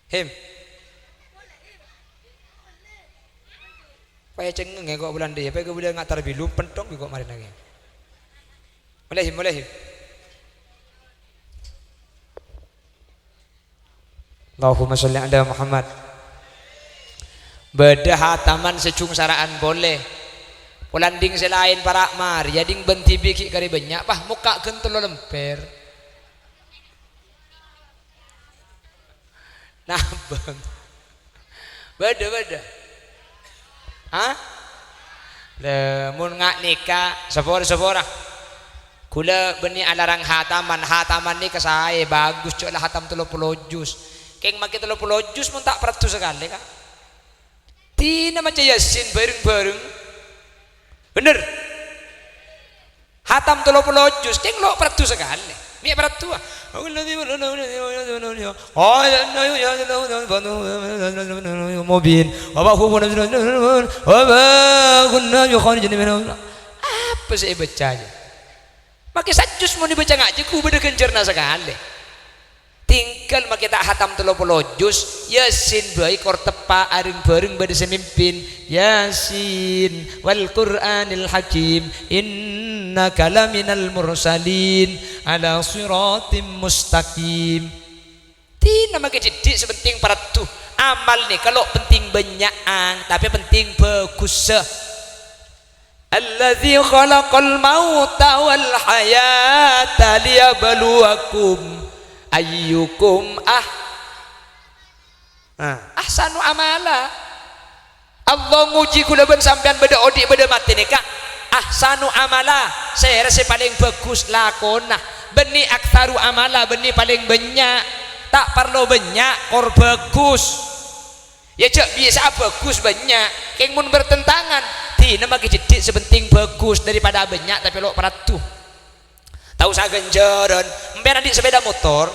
Hem. Paè cengngeng è ko' bulân dhiyâ, paè kabulâ enga' tarbilu, pedhong bi' ko' marèna kèya. Molè, hem, molè, hem. Allahumma sholli ala Muhammad. Bâdâ hataman sè jhung sara'an polè. Polana dhing sè laèn para' marèya dhing bân dhibi' ghi' karè bânnya', pas mokka' ghân tello lèmbhâr. Nabâng. Bâdâ, bâdâ. Hah? Lè, mon nga' nèka, sapora-sapora. Kaulâ bânnè alarang hataman. Hataman nèka saè, bagus, jhâ' la hatam tello polo juz. Kèng makè tello polo juz mon ta' paraddu sakalè, Ka'. Dina maca Yasin bhâreng-bhâreng. Bhender. Hatam tello polo juz, kèng lo' paraddu sakalè. Mè' paraddu, ah. Mubin. Wa ma kunna mu'jizin. Apa sè èbâca, jâ? Makè sajjus mon èbâca ngajhi, ghu bâdâ ghânjhârânna sakalè. Tinggal makè ta' hatam tello polo juz, Yasin bhâi kor teppa' areng-bhâreng bâdâ sè mimpin. Yasin wal Qur'anil Hakim, innaka laminal mursalin, ala siratim mustaqim. Dina makè dhiddhi' sè penting paraddu. Amal nèka lo' penting bânnya'an, tapè penting bhâghussa. Alladzi khalaqal mauta wal hayata liyabluwakum ayyukum ah-, ah, ahsanu amala. Allah ngojhi kaulâ bân sampèyan bâdâ odi' bâdâ matè nèka. Ahsanu amala, sèra sè palèng bhâghus lakona. Bânnè aktsaru amala, bânnè palèng bânnya'. Ta' parlo bânnya', kor bhâghus. Iyâ, jhâ' bisa'a bhâghus bânnya', kèng mon bertentangan, dina makè dhiddhi' sè penting bhâghus daripada bânnya' tapè lo' paraddu. Ta' osa ghânjhârân, empèyan andi' sepèda motor,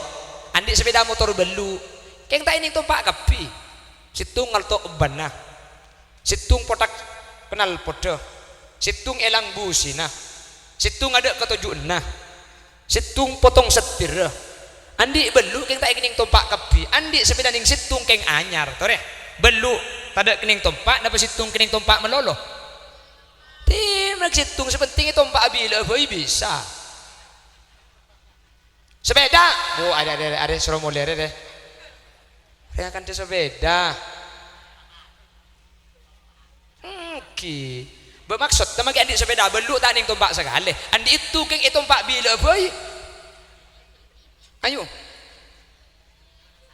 andi' sepèda motor bâllu', kèng ta' ènèng tompa' kabbhi. Sèttong ngalto' bânna, sèttong pothak knalpoddhâ, sèttong èlang busina, sèttong adâ' katoju'na. Sèttong potong settirra. Andi' bâllu' kèng ta' èkennèng tompa' kabbhi. Andi' sapèda nèng sèttong kèng anyar, torè. Bâllu' tadâ' kennèng tompa', napa sèttong kennèng tompa' malolo? Tèmèk sèttong, sè penting ètompa' abila'a bhâi bisa. Sapèda, bu, arè, arè, arè, soro molè, arè, arè. Rèng akanḍhâ sapèda. Èngghi. Bâ, maksodda makè andi' sapèda bâllu' ta' nèng tompa' sakalè. Andi' sèttong kèng ètompa' bila'a bhâi. Ayo.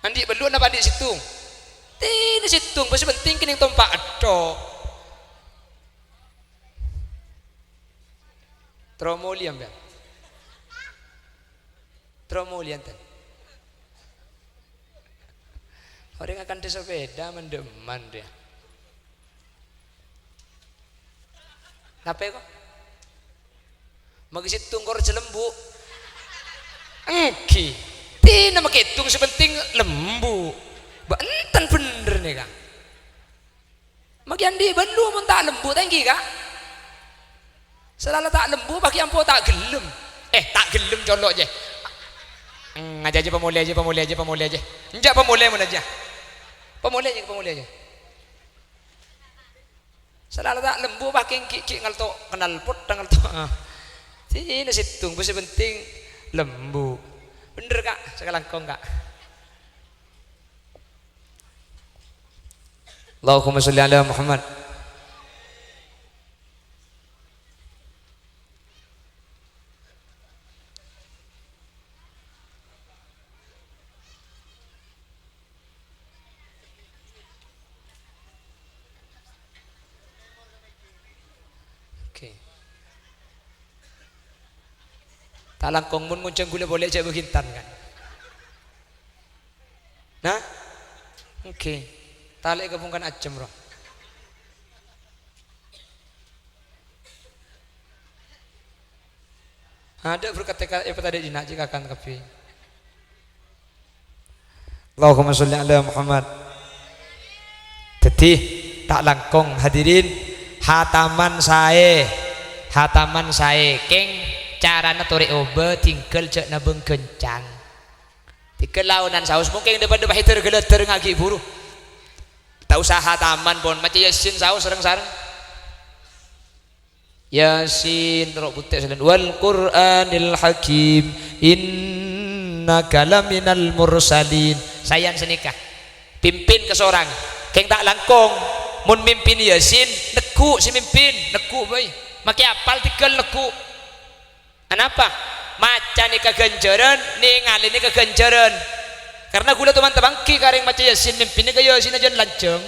Andi' bâllu' napa andi' sèttong? Tèna sèttong, bâ sè penting kennèng tompa' ètto'. Terro molè, mpèyan. Terro molè, enten. Orèng akanḍhâ sapèda mandhâman, rèya. Napa, ko'? Makè sèttong kor jhâ' lembu'. Èngghi. Tèna makè sèttong sè penting lembu'. Bâ, enten bhender nèka. Makè andi' bâllu' mon ta' lembu' ta' èngghi, Ka'? Salala ta' lembu' makè ampo ta' ghellem. Eh, ta' ghellem colo' jâ. Ngajâ jâ pamolè jâ, pamolè jâ, pamolè jâ. Enjâ' pamolè mon ajâ. Pamolè jâ, pamolè jâ. Salala ta' lembu' makè ghi', ghi' ngalto' knalpot, ngalto', ah. Tèna sèttong, bâ sè penting lembu'. Bhender, Ka', sakalangkong, Ka'. Allahumma sholli ala Muhammad. Ta' langkong mon ngonjhâng ghulâ polè jhâ' bâghintan, kan? Nah? Èngghi. Talè'è ka bungkana ajâm, ro. Adâ' berkat tèka-, èpatadâ' dinna' jhâ' kakan kabbhi. Allahumma sholli ala Muhammad. Dhâddhi, ta' langkong, hadirin, hataman saè. Hataman saè. Kèng, carana torè obâ, tinggal jhâ' nabâng ghâncang. Tinggal laonan saos, mungkin dâpa'-dâpa' hèdâr-ghâlâdâr ngaghi' buru. Ta' osa hataman pon, maca Yasin saos sareng-sareng. Yasin, ro' bute' salen. "Wal Qur'anil Hakim, innaka laminal mursalin." Sayan sanèka. Pimpin kasorang. Kèng ta' langkong. Mon mimpin Yasin, neggu' sè mimpin, neggu' bhâi. Makè apal tinggal neggu'. Anapa? Maca nèka ghânjhârân, nèngalè nèka ghânjhârân. Karna ghulâ toman tapangghi ka rèng maca Yasin, mimpin nèka Yasinna jân lanjhâng.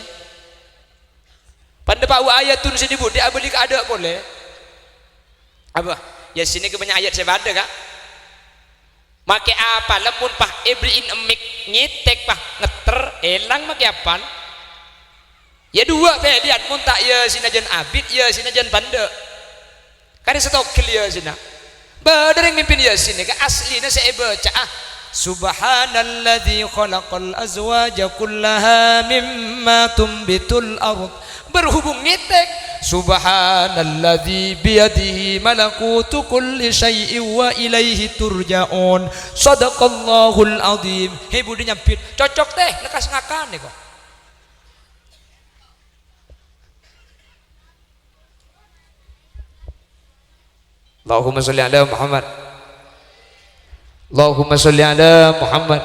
Pandâ pa' wa ayatun sè dhi-budhi abâli ka adâ' polè. Apa? Yasin nèka bânnya' ayat sè padâ, Ka'. Makè apal, mon pas èbâri'i emmik, ngètèk pas ngetter, èlang makè apal. Yâ duwâ' pèlèyan, mon ta' Yasinna jân abit, Yasinna jân pandâ'. Karè sèttong ghellâ' Yasinna. Bâdâ rèng mimpin Yasin nèka aslina sè èbâca'a, "Subhanalladzi khalaqal azwaja kullaha mimma tumbitul ard." Berhubung ngètèk, "Subhanalladzi biyadihi malakutu kulli syai'in wa ilaihi turja'un." Shadaqallahul adzim. He, budhi nyambit. Cocok, tè, lekkas ngakan nèko. Allahumma sholli ala Muhammad. Allahumma sholli ala Muhammad.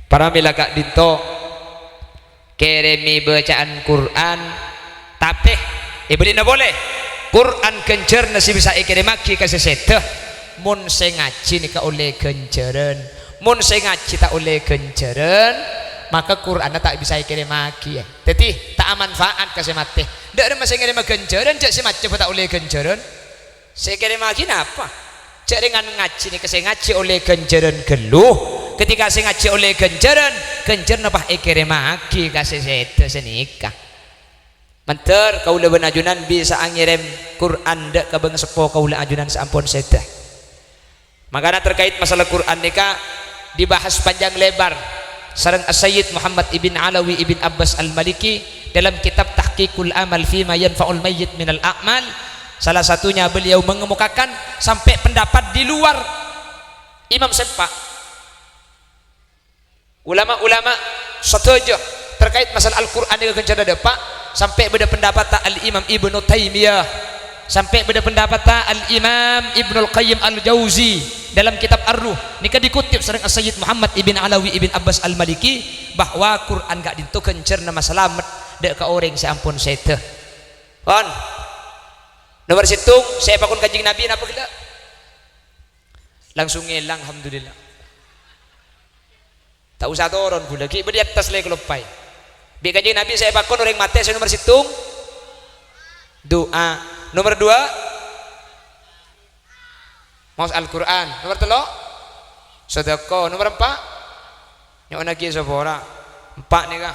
Paramèla ka'dinto, kèrèmè bâcaan Qur'an, tapè èbâli'na polè. Qur'an ghânjhârânna sè bisa èkèrèmmaghi ka sè sèdhâ. Mon sè ngajhi nèka ollè ghânjhârân. Mon sè ngajhi ta' ollè ghânjhârân, maka Qur'anna ta' bisa èkèrèmmaghi, ya. Dhâddhi, ta' amanfaat ka sè matè. Dâ' remma sè ngèrèmma ghânjhârân, jhâ' sè maca bhâi ta' ollè ghânjhârân. Sè èkèrèmmaghi napa? Jhâ' rèng ngajhi nèka sè ngajhi ollè ghânjhârân ghâllu. Ketika sè ngajhi ollè ghânjhârân, ghânjhârânna pas èkèrèmmaghi ka sè sèdhâ sanèka. Mandhâr kaulâ bân ajunan bisa'a ngèrèm Qur'an dâ' ka bhângaseppo kaulâ ajunan sè ampon sèdhâ. Mangkana terkait masalah Qur'an nèka dibahas panjang lebar sareng As-Sayyid Muhammad ibn Alawi ibn Abbas Al-Maliki dalam kitab Tahqiqul Amal Fima Yanfa'ul Mayyit Minal A'mal. Salah satunya beliau mengemukakan sampai pendapat di luar Imam sè empa'. Ulama-ulama sadhâjâ terkait masalah Al-Qur'an nèka ghânjhârânna dâpa', sampè' bâdâ pendapatta Al-Imam Ibnu Taimiyah, sampè' bâdâ pendapatta Al-Imam Ibnul Qayyim Al-Jauzi dalam kitab Ar-Ruh. Nèka dikutip sareng As-Sayyid Muhammad ibn Alawi ibn Abbas Al-Maliki bahwa Qur'an ka'dinto ghânjhârânna masalamet dâ' ka orèng sè ampon sèdhâ. Pon. Nomer sèttong, sè èpakon Kanjeng Nabi napa ghellâ'? Langsung ngèlang, alhamdulillah. Ta' osa toron ghulâ, ghi' bâdâ è attas lè kaloppaè. Bi' Kanjeng Nabi sè èpakon orèng matè sè nomer sèttong, du'a. Nomer duwâ', maos Al-Qur'an. Nomer tello', sedekah. Nomer empa', nyo'onnaghi sapora. Empa' nèka.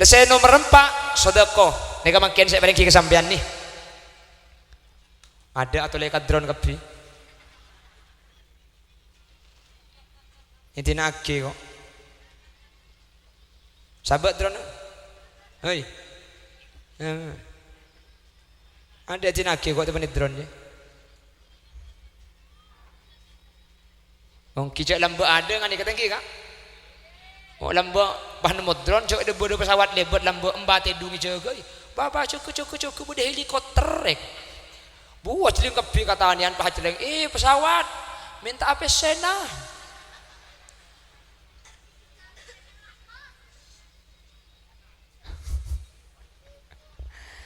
Lè sè nomer empa', sedekah. Nèka mangkèn sè èparèngaghi ka sampèyan, nè. Adâ' atolè ka dron kabbhi. Èdina'aghi, kok. Sabâ' dron. Hei. Eh. Adâ' èdina'aghi, kok, teppa'na dron, yâ. Ongghi jhâ' lambâ' adâ' nganè katèngghi, Ka'. Oh, lambâ' pas nemmo dron, jhâ' dâ-, bâdâ pesawat lèbât lambâ' empa' tèdung èjâgâi. Bapa, jâgâ, jâgâ, jâgâ, bâdâ helikopter, rèk. Buwâ jhelling kabbhi katanèyan pas jhelling, "Eh, pesawat, mènta'a pèssèna."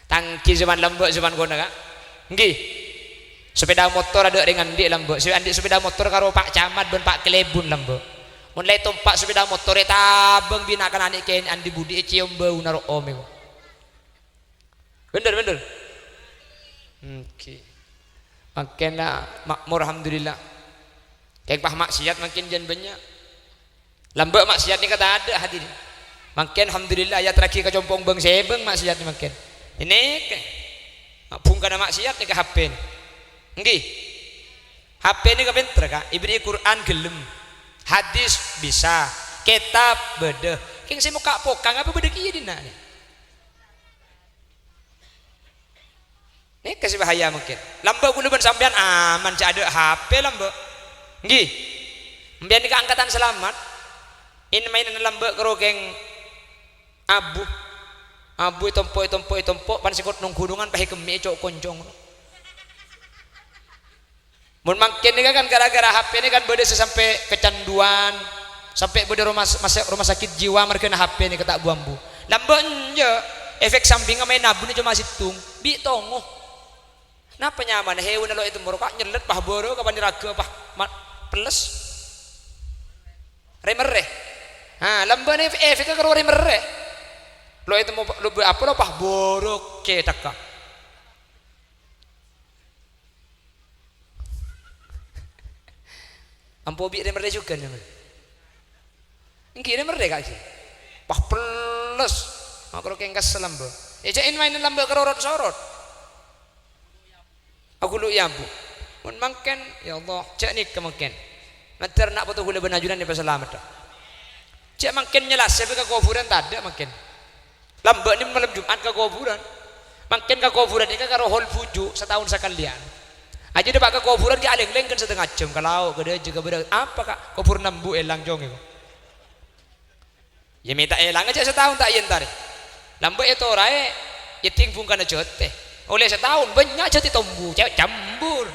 Tangghi sè man lambâ' sè man ghuna, Ka'. Èngghi. Sepeda motor adâ' rèng andi' lambâ'. Sè andi' sepeda motor karo Pa' Camat bân Pa' Kalèbun lambâ'. Mon la ètompa' sepeda motor ètabâng bi' na'-kana' nè' kènè' andi' budi ècèyom bâuna ro'om èko. Bhender, bhender. Èngghi. Mangkèn la ma'mor, alhamdulillah. Kèng pas maksiat mangkèn jân bânnya'. Lambâ' maksiat nèka tadâ', hadirin. Mangkèn, alhamdulillah, èyaterraghi ka compo' bâng-sèbâng maksiat nè mangkèn. Nèka. Bhungkana maksiat nèka H P nè. Ènggi. H P nèka pènter, Ka'. Èbèrri'i Qur'an ghellem. Hadis bisa. Kètab bâdâ. Kèng sè mokka' pokang apa bâdâ kèya dinna' nè? Nèka sè bahaya mangkèn. Lambâ' kaulâ bân sampèyan aman, jhâ' adâ' H P lambâ'. Ènggi. Sampèyan nèka angkatan salamet. In-maènan lambâ' karo kèng abu. Abu ètompo', ètompo', ètompo', pan sèngko' nong ghunongan pas èkemmè'è co'-konco'. Mon mangkèn nèka kan gara-gara H P nèka kan bâdâ sè sampè' kacanduan, sampè' bâdâ roma, mas-, roma sakit jiwa marghâna H P nèka ta' bu-ambu. Lambâ' enjâ', efek sampingnga maèn abu nè coma sèttong, bi' tongo. Napa nyamana hèwanna lo' ètemmo rowa nyellet, pas bârâ' ka panèrraghâ, pas ma-, pelles. Rè-merrè. Ha, lambâ' nè efek-, efekka karo rè-merrè. Lo' ètemmo, lo' apa lo' pas bârâ' cèthagghâ. Ampo bi' rè-merrè jhughân, ya, Mas? Ènggi rè-merrè, Ka', ènggi. Pas pelles. Makaro kèng kessel lambâ'. È, jhâ' in-maènan lambâ' karo rot-sorot. Aghulu' è abu. Mon mangkèn, ya Allah, jhâ' nèka mangkèn. Mandhâr na' poto kaulâ bân ajunan èpasalameddhâ. Jhâ' mangkèn nyèlasè bâ ka kobhurân tadâ' mangkèn. Lambâ' nè malem Jum'at ka kobhurân. Mangkèn ka kobhurân nèka karo hol bhuju' sataon sakalèyan. Ajâ dâpa' ka kobhurân ghi' alèng-lèng kan satengnga jhâm ka lao', ka dâjâ, ka bârâ'. Apa, Ka'? Kobhurânna embu' èlang cong èko. Iyâ, mè' ta' èlang ajâ sataon ta' èyentarè. Lambâ' ètoraè, èddhing bhungkana jhâtè. Ollè sataon, bânnya' jhâtè tombu, ca-, cambur.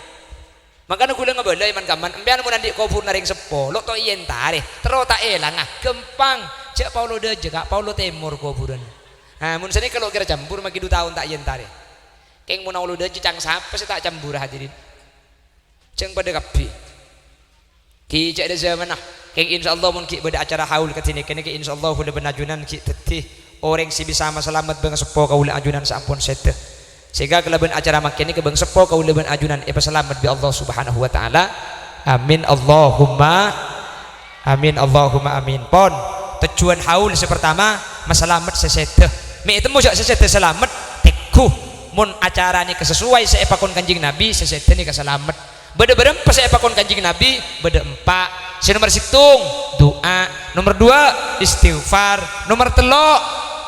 Mangkana ghulâ ngabâlâi man-kamman, empèyan mon andi' kobhurânna rèng seppo, lo' to' èyentarè, terro ta' èlanga, ghâmpang. Jhâ' paolo dâjâ, Ka', paolo tèmor kobhurân. Ha, mon sanèka lo' kèra cambur, maghi du taon ta' èyentarè. Kèng mon aolo dâjâ, cang sapa sè ta' cambur, hadirin? Jhâng padâ kabbhi. Ghi' jhâ' dâ' zamanna. Kèng insyaallah mon ghi' bâdâ acara haul kadhi nèka nèka, insyaallah kaulâ bân ajunan ghi' dhâddhi orèng sè bisa masalamet bâng seppo kaulâ ajunan sè ampon sèdhâ. Sèngghâ kalabân acara mangkèn nèka bâng seppo kaulâ bân ajunan èpasalamet bi' Allah Subhanahu wa Ta'ala. Amin, Allahumma amin, Allahumma amin. Pon, tojjhuwân haul sè partama, masalamet sè sèdhâ. Mè' ètemmo jhâ' sè sèdhâ salamet, tèngghu. Mon acara nèka sesuai sè èpakon Kanjeng Nabi, sè sèdhâ nèka salamet. Bâdâ bârâmpa sè èpakon Kanjeng Nabi? Bâdâ empa'. Sè nomer sèttong, du'a. Nomer duwâ', istighfar. Nomer tello',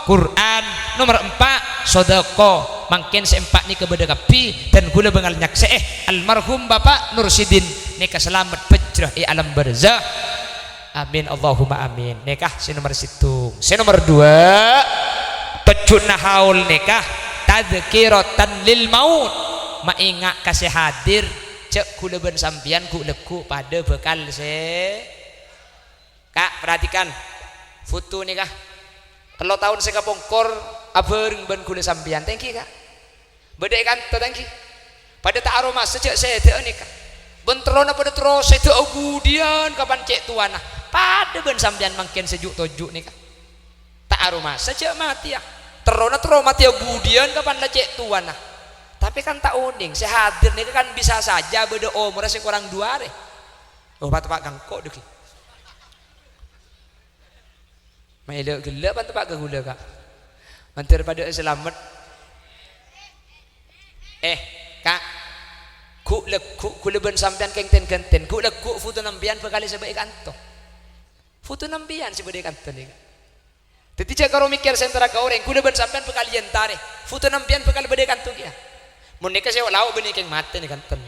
Qur'an. Nomer empa', sodâko. Mangkèn sè empa' nèka bâdâ kabbhi, dan kaulâ bângal nyaksè'è almarhum Bapa' Nursidin nèka salamet bhâjrâ è alam barzakh. Amin, Allahumma amin. Nèka sè nomer sèttong. Sè nomer duwâ', tojjhuwânna haul nèka tadzkiratan lil maut, maènga' ka sè hadir, jhâ' kaulâ bân sampèyan ghu'-lagghu' padâ bhâkal sè. Ka', perhatikan foto nèka. Tello taon sè kapongkor abhâreng bân kaulâ sampèyan. Tèngghi, Ka'. Bâdâ è kanto, tèngghi. Padâ ta' aromasa jhâ' sèdhâ'â nèka. Bân terrona padâ terro sèdhâ'â budiyân kapan cè' towana. Padâ bân sampèyan mangkèn sè ju'-toju' nèka. Ta' aromasa jhâ' matèya. Terrona terro matèya budiyân kapan la cè' towana. Tapè kan ta' onèng, sè hadir nèka kan bisa saja bâdâ omorra sè korang du arè. Oh, pa-, tepa' ka engko' dâggi'. Maèlo ghellâ' pan tepa' ka kaulâ, Ka'. Mandhâr padâ'â salamet. Eh, Ka'. Ghu'-lagghu' kaulâ bân sampèyan kèng ten-ghânten. Ghu'-lagghu' foto sampèyan bhâkal èsabâ' è kanto. Foto sampèyan sè bâdâ è kanto nèka. Dhâddhi jhâ' karo mèkkèr sè entara ka orèng, kaulâ bân sampèyan bhâkal èyentarè. Foto sampèyan bhâkal bâdâ è kanto kèya. Mon nèka sè lao' bânnè kèng matè nè kanten.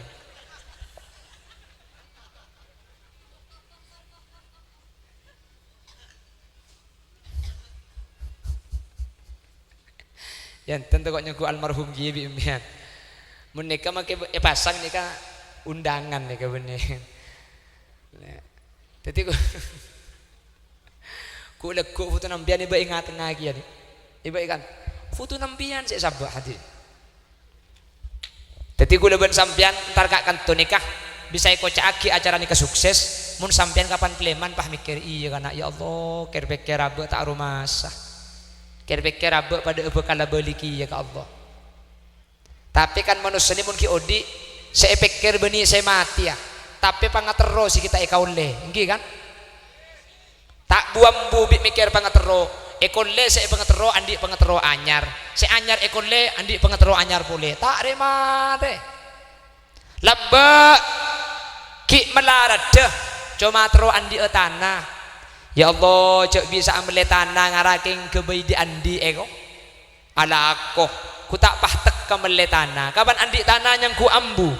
Yâ, enten to kok nyengghu almarhum kèya bi' sampèyan. Mon nèka makè èpasang nèka undangan nèka bânnè. Nah, dhâddhi kok, ghu'-lagghu' foto sampèyan èbâ' è nga-tengnga kèya, nè. Èbâ' è kan. Foto sampèyan sè èsabâ' hadir. Dhâddhi kaulâ bân sampèyan entar ka kanto nèka bisa èkoca'aghi acara nèka sukses, mon sampèyan kapan kalèman pas mèkkèr, "Iyâ, kana', ya Allah, kèr-pèkkèr abâ' ta' aromasa. Kèr-pèkkèr abâ' padâ'â bhâkal abâli kèya ka Allah." Tapè kan manossa nè mon ghi' odi', Sè èpèkkèr bânnè sè matèya, tapè pangaterro sè ghi' ta' èkaollè, ènggi kan? Ta' bu-ambu bi' mèkkèr pangaterro, èkaollè sè èpangaterro andi' pangaterro anyar, sè anyar èkaollè andi' pangaterro anyar polè, ta' rè-marè. Lambâ' ghi' malaradhâ, coma terro andi'â tana. Ya Allah, jhâ' bisa'a mellè tana ngara kèng ghâbây dhi'-andhi'è, ko'. Alako, ghu ta' pas tekka mellè tana. Kapan andi' tana nyangghu ambu.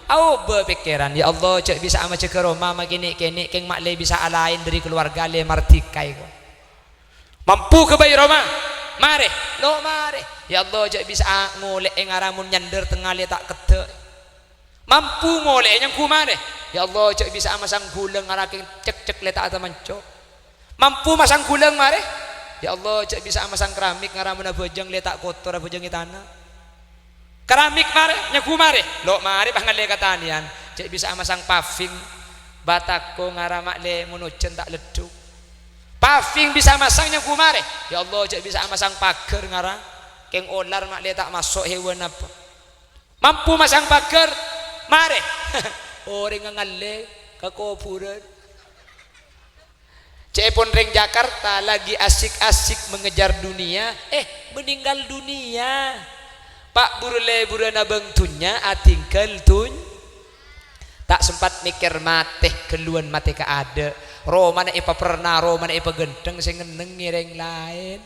Aobâ pèkkèran, "Ya Allah, jhâ' bisa'a majâgâ roma makènè'-kènè', kèng ma'lè bisa'a laèn dhâri kalowarga lè mardhika, ko'." Mampu ghâbây roma? Marè, lo' marè. "Ya Allah, jhâ' bisa'a ngolè'è ngara mon nyandher tengnga lè ta' keddhâ'." Mampu ngolè'è nyangghu marè? "Ya Allah, jhâ' bisa'a masang ghulâng ngara kèng cekcek lè ta' atamanco'." Mampu masang ghulâng marè? "Ya Allah, jhâ' bisa'a masang keramik ngara mon abhâjâng lè ta' kotor abhâjângè tana." Keramik marè, nyangghu marè? Lo' marè pas ngallè katanèyan. "Jhâ' bisa'a masang paving batako ngara ma'lè mon ojhân ta' leddhuk." Paving bisa masang nyangghu marè? "Ya Allah, jhâ' bisa'a masang paghâr ngara kèng olar ma'lè ta' maso' hèwan apa." Mampu masang paghâr? Marè. Orèngnga ngallè ka kobhurân. Ca'èpon rèng Jakarta lagi asik-asik mengejar dunia, eh, meninggal dunia. Pa' buru-leburâna bâng dhunnya, atinggal dhun-, ta' sempat mèkkèr matè, ghâlluwân matè kaadâ'. Romana èpaperna, romana èpaghântheng, sè ngennengngè rèng laèn.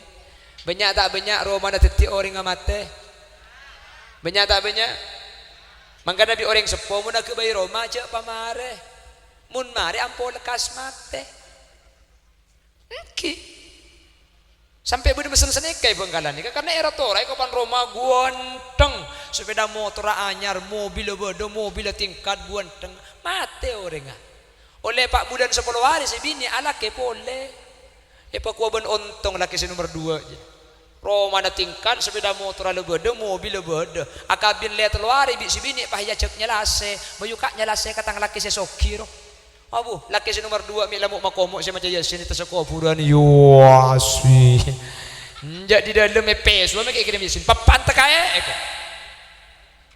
Bânnya' ta' bânnya' romana dhâddhi orèngnga matè? Bânnya' ta' bânnya'? Mangkana bi' orèng seppo mon aghâbây roma jhâ' pamarè. Mon marè ampo lekkas matè. Ènggi. Sampè' bâdâ messen sanèka è Bhângkalan nèka, karna èra toraè kapan roma ghântheng, sepèda motorra anyar, mobilla bâdâ, mobilla tingkat ghântheng, matè orèngnga. Ollè pa' bulân sapolo arè sè binè' alakè polè. Èpakowa bân ontong lakè sè nomer duwâ', jâ. Romana tingkat, sepèda motorra la bâdâ, mobilla bâdâ. Akabin lè tello arè bi' sè binè' pas èajhâk nyalasè, mayu ka' nyalasè ka tang lakè sè soghi, ro. Abu, lakè sè nomer duwâ' mè' la mo'-makomo' sè maca Yasin è attassa kobhurân, Yasin. Enjâ' di dâlem è peso mè' kè kirim Yasin. Pappa'an tekkaè, èko.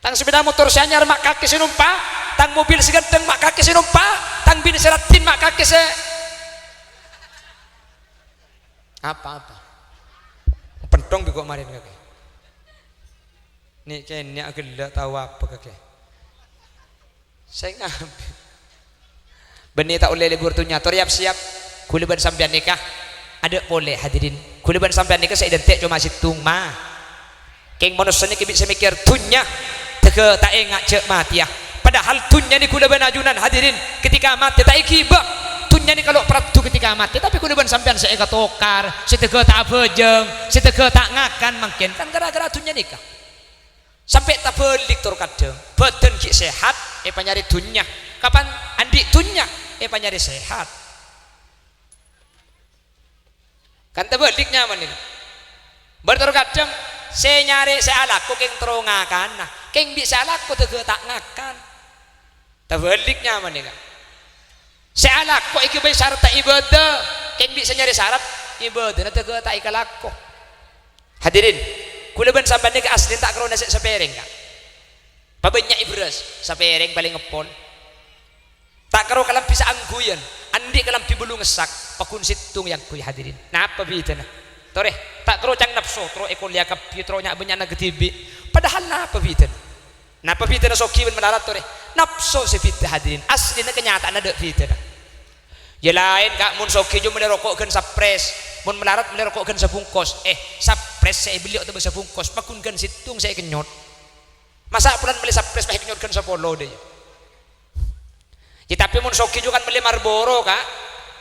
Tang sepèda motor sè anyar ma' kakè sè nompa', tang mobil sè ghântheng ma' kakè sè nompa', tang binè sè raddhin ma' kakè sè apa-apa. Pentong bi' ko' marèn kakè. Nè'-kènè' aghellâ' tao apa kakè. Sè ngabit. Bânnè ta' ollè lebur dhunnya, tor yap-siyap. Ghulâ bân sampèyan nèka adâ' polè, hadirin. Ghulâ bân sampèyan nèka sè identik coma sèttong, ma. Kèng manossa nèka bi' sè mèkkèr dhunnya, tèghâ ta' enga' jhâ' matèya. Padahal dhunnya nèka ghulâ bân ajunan, hadirin, ketika matè ta' èghibâ. Dhunnya nèka lo' paraddhu ketika matè, tapè ghulâ bân sampèyan sè èkatokar, sè tèghâ ta' abhâjâng, sè tèghâ ta' ngakan mangkèn, kan ghârâ-ghârâ dhunnya nèka. Sampè' tabhâlik tor kadhâng, bhâdhân ghi' sehat, èpanyarè dhunnya. Kapan andi' dhunnya, èpanyarè sehat. Kan tabhâlik nyamana. Bâr tor kadhâng, sè nyarè sè alako kèng terro ngakana, kèng bi' sè alako tèghâ ta' ngakan. Tabhâlik nyamana, Ka'. Sè alako èghibâi sarat ibadah, kèng bi' sè nyarè sarat ibadahna tèghâ ta' èkalako. Hadirin, ghulâ bân sampèyan nèka aslina ta' karo nasè' sapèrèng, Ka'. Pabânnya'è bherrâs, sapèrèng palèng èpon. Ta' karo kalambhi saangghuyan, andi' kalambhi bâllu ngessak, paggun sèttong èangghuy, hadirin. Napa bhidhâna? Torè, ta' karo cang napso, terro èkollèya kabbhi, terro nya'-bânnya'na kadhibi'. Padahal napa bhidhâna? Napa bhidhâna soghi bân malarat, torè? Napso sè bhidhâ, hadirin. Aslina kanyata'anna ta' bhidhâna. Yâ laèn, Ka', mon soghi jhâ' mellè roko' ghân sapres, mon malarat mellè roko' ghân sabungkos. Eh, sapres sè èbellè otabâ sabungkos, paggun ghân sèttong sè èkennyot. Masa' polana mellè sapres pas èkennyot ghân sapolo, dâ' iyâ? Yâ, tapè mon soghi jhâ' kan mellè Marlboro, Ka'.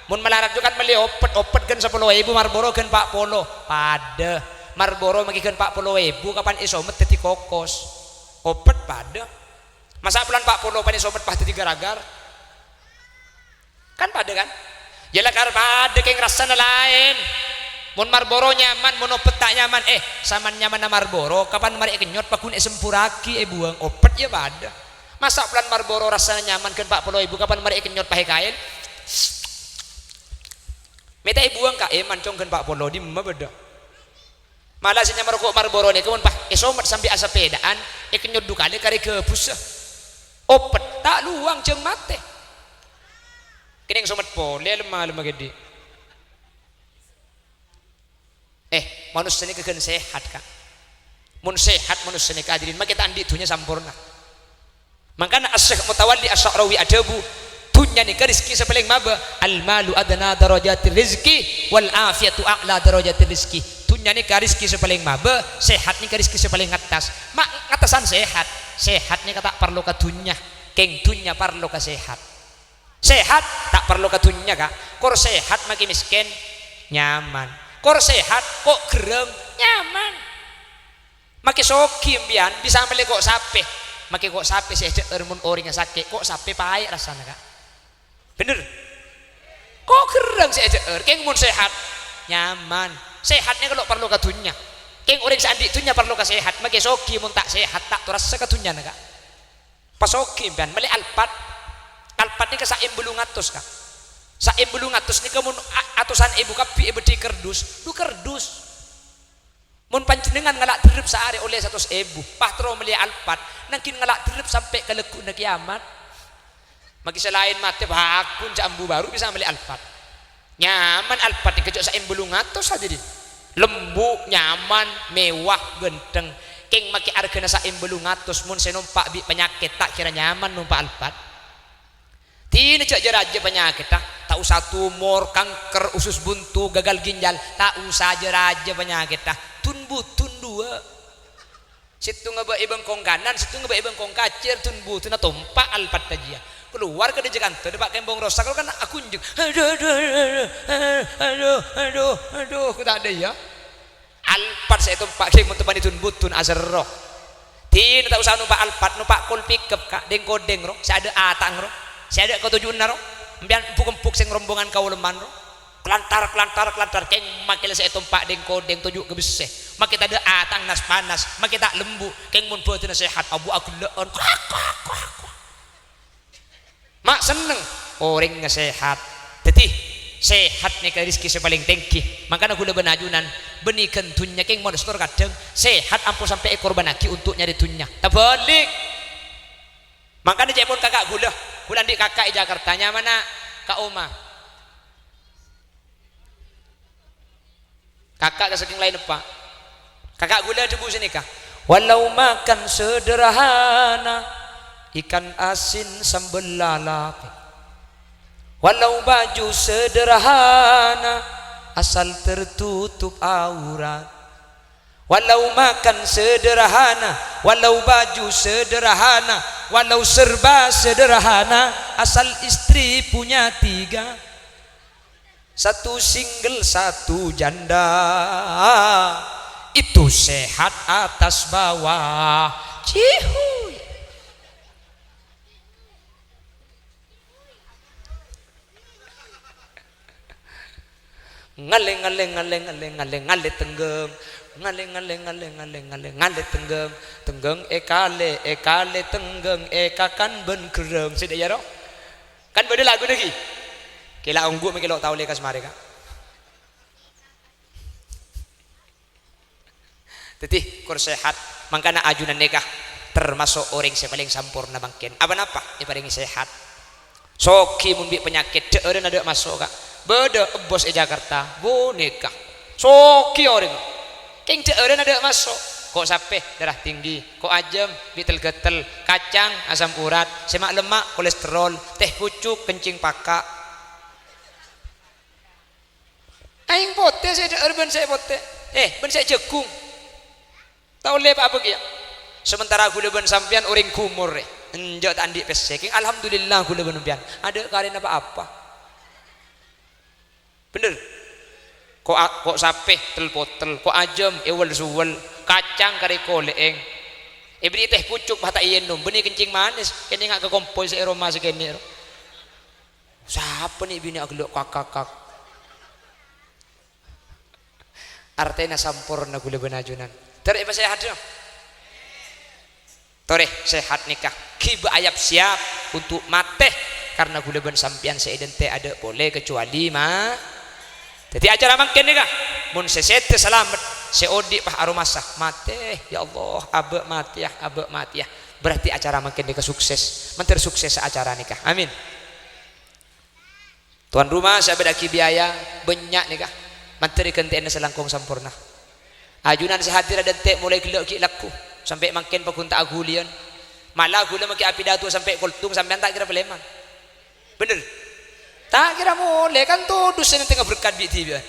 Mon malarat jhâ' kan mellè opet, opet ghân sapolo èbu, Marlboro ghân pa' polo. Padâ. Marlboro maghi ghân pa' polo èbu, kapan èsomet dhâddhi kokos. Opet padâ. Masa' polana pa' polo pan èsomet pas dhâddhi ghâr-aghâr? Kan padâ, kan? Yâ lakar padâ, kèng rassana laèn. Mon Marlboro nyaman, mon opet ta' nyaman, eh, saman nyamanna Marlboro, kapan marè èkennyot, paggun èsempurraghi, èbuwâng, opet yâ padâ. Masa' polana Marlboro rassana nyaman ghân pa' polo èbu, kapan marè èkennyot pas èkaèl? Mè' ta' èbuwâng, Ka', è mancong ghân pa' polo, dimma bâdâ? Mala sè nyama roko' Marlboro nèka mon pas èsomet sambi asapèdaan, èkennyot du kalè karè ghâbussa. Opet, ta' lowang jhâng matè. Kènèng somet polè lem-malemma ghi' andi'. Eh, manossa nèka ghân sehat, Ka'. Mon sehat manossa nèka, hadirin, makè ta' andi' dhunnya samporna. Mangkana Asy-Syaikh Mutawalli Asy-Sya'rawi adhâbu, "Dhunnya nèka rejhekkè sè palèng mabâ, al-malu adna darajatir rizqi, wal afiyatu a'la darajatir rizqi." Dhunnya nèka rejhekkè sè palèng mabâ, sehat nèka rejhekkè sè palèng ngattas. Ma' ngattasan sehat. Sehat nèka ta' parlo ka dhunnya, kèng dhunnya parlo ka sehat. Sehat, ta' parlo ka dhunnya, Ka'. Kor sehat makè mèskèn, nyaman. Kor sehat, ko' gherrâng, nyaman. Makè soghi empèyan, bisa mellè ko' sapè. Makè ko' sapè sè èdhâ'âr mon orèngnga sakè', ko' sapè paè' rassana, Ka'. Bhender? Ko' gherrâng sè èdhâ'âr, kèng mon sehat, nyaman. Sehat nèka lo' parlo ka dhunnya. Kèng orèng sè andi' dhunnya parlo ka sehat, makè soghi mon ta' sehat, ta' torassa ka dhunnyana, Ka'. Pasoghi empèyan, mellè Alphard. Alphard nèka sa'em bâllung atos, Ka'. Sa'em bâllung atos nèka mon a-, atosan èbu kabbhi èbâddhi kardus, dhu kardus. Mon panjhennengngan ngala' dherrep saarè ollè satos èbu, pas terro mellè Alphard, nangghing ngala' dherrep sampè' ka lagghu'na kèyamat. Makè sè laèn matè, bhâghun jhâ' ambu bhâru bisa mellè Alphard. Nyaman Alphard nèka jhâ' sa'em bâllung atos, hadirin. Lembu', nyaman, mewah, ghântheng. Kèng makè arghâna sa'em bâllung atos, mon sè nompa' bi' panyakèt, ta' kèra nyaman nompa' Alphard. Dinah jhâ' jâ-rajâ panyakètta, ta' osa tumor, kanker, usus buntu, gagal ginjal, ta' osa jâ-rajâ panyakètta. Dun-budun duwâ'. Sèttongnga bâ' è bengkong kanan, sèttongnga bâ' è bengkong kacèr, dun-budunna tompa' Alphard jiyâ. Kalowar ka dâjâ kanto, dâpa' kembong rosak, kan aghunjheng. Adhu, adhu, adhu, adhu, adhu, adhu, adhu, kok ta' dâjâ. Alphard sè ètompa' kèng mon teppa'na dun-budun aserro. Dinah ta' osa nompa' Alphard, nompa' kol pickup, Ka', dhing-kodhing, ro, sè adâ' atang, ro, sè adâ' katoju'na, ro. Empèyan empuk-empuk sè rombongan kaulâ man, ro. Kelantar, kelantar, kelantar, kèng makè la sè ètompa' dhing-kodhing toju' ka bessè. Makè tadâ' atang nas-panas, makè ta' lembu', kèng mon bhâdhânna sehat, abu agellâ'ân. Kwak, kwak, kwak, kwak. Ma' senneng orèngnga sehat. Dhâddhi, sehat nèka rejhekkè sè palèng tèngghi. Mangkana ghulâ bân ajunan, bânnè ghân dhunnya kèng mon èstor kadhâng, sehat ampon sampè' èkorbhânnaghi untuk nyarè dhunnya. Tabâlik. Mangkana ca'èpon kaka' ghulâ, ghulâ andi' kaka' è Jakarta, nyamana Ka' Oma. Kaka' ka sakèng laèn eppa'. Kaka' ghulâ adhâbu sanèka, "Walau makan sederhana, ikan asin sambel lalap. Walau baju sederhana, asal tertutup aurat. Walau makan sederhana, walau baju sederhana, walau serba sederhana, asal istri punya tiga." Satu single, satu janda, itu sehat atas bawah. Cihuy. Ngalè, ngalè, ngalè, ngalè, ngalè, ngalè tengghâng. Ngalè, ngalè, ngalè, ngalè, ngalè, ngalè tengghâng. Tengghâng èkalè, èkalè tengghâng èkakan bân gherrâng. Sè dâ' iyâ, ro? Kan bâdâ laguna ghi. Kèla ongghu mè' kèlo' tao lè ka samarè, Ka'. Dhâddhi, kor sehat. Mangkana ajunan nèka termaso' orèng sè palèng samporna mangkèn. Apa-napa èparèngè sehat. Soghi mon bi' panyakèt, dhâ'ârân adâ' maso', Ka'. Bâdâ ebbos è Jakarta, bonèka. Soghi orèng. Kèng dhâ'ârân adâ' maso'. Ko' sapè, darah tinggi. Ko' ajâm, bi' tel-ghâtel. Kacang, asam urat. Sè ma'-lemma', kolesterol. Teh pucuk, kencing paka'. Aèng potè sè dhâ'âr bân sè potè, eh, bân sè jhâghung. Ta' ollè pa-apa kèya. Sementara ghulâ bân sampèyan orèng ghumor, eh. Enjâ' ta' andi' pèssè. Kèng alhamdulillah ghulâ bân sampèyan. Adâ' karèna pa-apa. Bhender. Ko' a-, ko' sapè, tel-potel. Ko' ajâm, èwel-suwel. Kacang karè kolè'èng. Èbèrri' teh pucuk, pas ta' èènom. Bânnè kencing manis. Kènè nga' ka kompoy sè è roma sakènè', ro. Sapa nè' binè' aghellâ' kak-kakak? Artèna samporna ghulâ bân ajunan. Torè èpasèhat, yo? Torè, sehat nèka. Ghibâ ayap siap untuk matè, karna ghulâ bân sampèyan sè èdhântè' adâ' polè kecuali ma-, Dhâddhi acara mangkèn nèka, mon sè sèdhâ salamet, sè odi' pas aromasa, matè, ya Allah, abâ' matèya, abâ' matèya. Berarti acara mangkèn nèka sukses. Mandhâr sukses acara nèka. Amin. Tuan rumah sè abâdhâ'aghi biaya bânnya' nèka. Mandhâr èghântè'ana sè langkong samporna. Ajunan sè hadir adântè' molaè ghellâ' ghi' lagghu. Sampè' mangkèn pagghun ta' aghuliyân. Mala ghulâ makè apidato sampè' kolthung sampèyan ta' kèra palèman. Bhender? Ta' kèra molè, kan todus sè nèntengnga berkat bi'-dhibi'ân.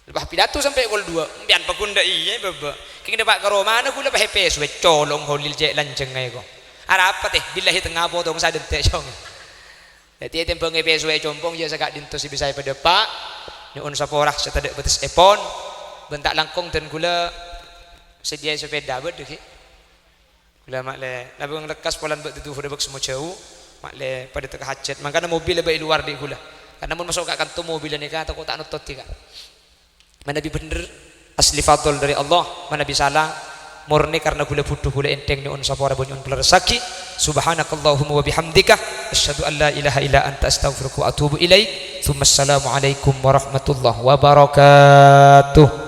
Lepas pidato sampè' kol duwâ', empèyan pagghun dâ' iyâ, Bâbâ. Kèng dâpa' ka romana ghulâ pas èpèsowè, colong Holil cè' lanjhâng aèko. Arapa tè, billahi tengnga potong sadhânte', cong. Dhâddhi ètèmbhâng èpèsowè compong, iyâ saka'dinto sè bisa èpadâpa'. Nyo'on sapora sè tadâ' bâtessèpon. Bân ta' langkong dân ghulâ sadhiyâ sapèda bâdâ ghi'. Ghulâ ma'lè, la bângal lekkas polana bâ' duduhur bâk semmo jâu, ma'lè padâ teka hajat. Mangkana mobil bâ' è lowar dhi' ghulâ. Karna mon maso' ka kanto mobil nèka tako' ta' nottodhi, Ka'. Manabi bhender, asli fadl dâri Allah, manabi sala, morne karna ghulâ budhu ghulâ ènthèng nyo'on sapora bân nyo'on palerressaghi. Subhanakallahumma wa bihamdika, asyhadu an la ilaha illa anta astaghfiruka wa atubu ilaik. Tsumma assalamualaikum warahmatullahi wabarakatuh.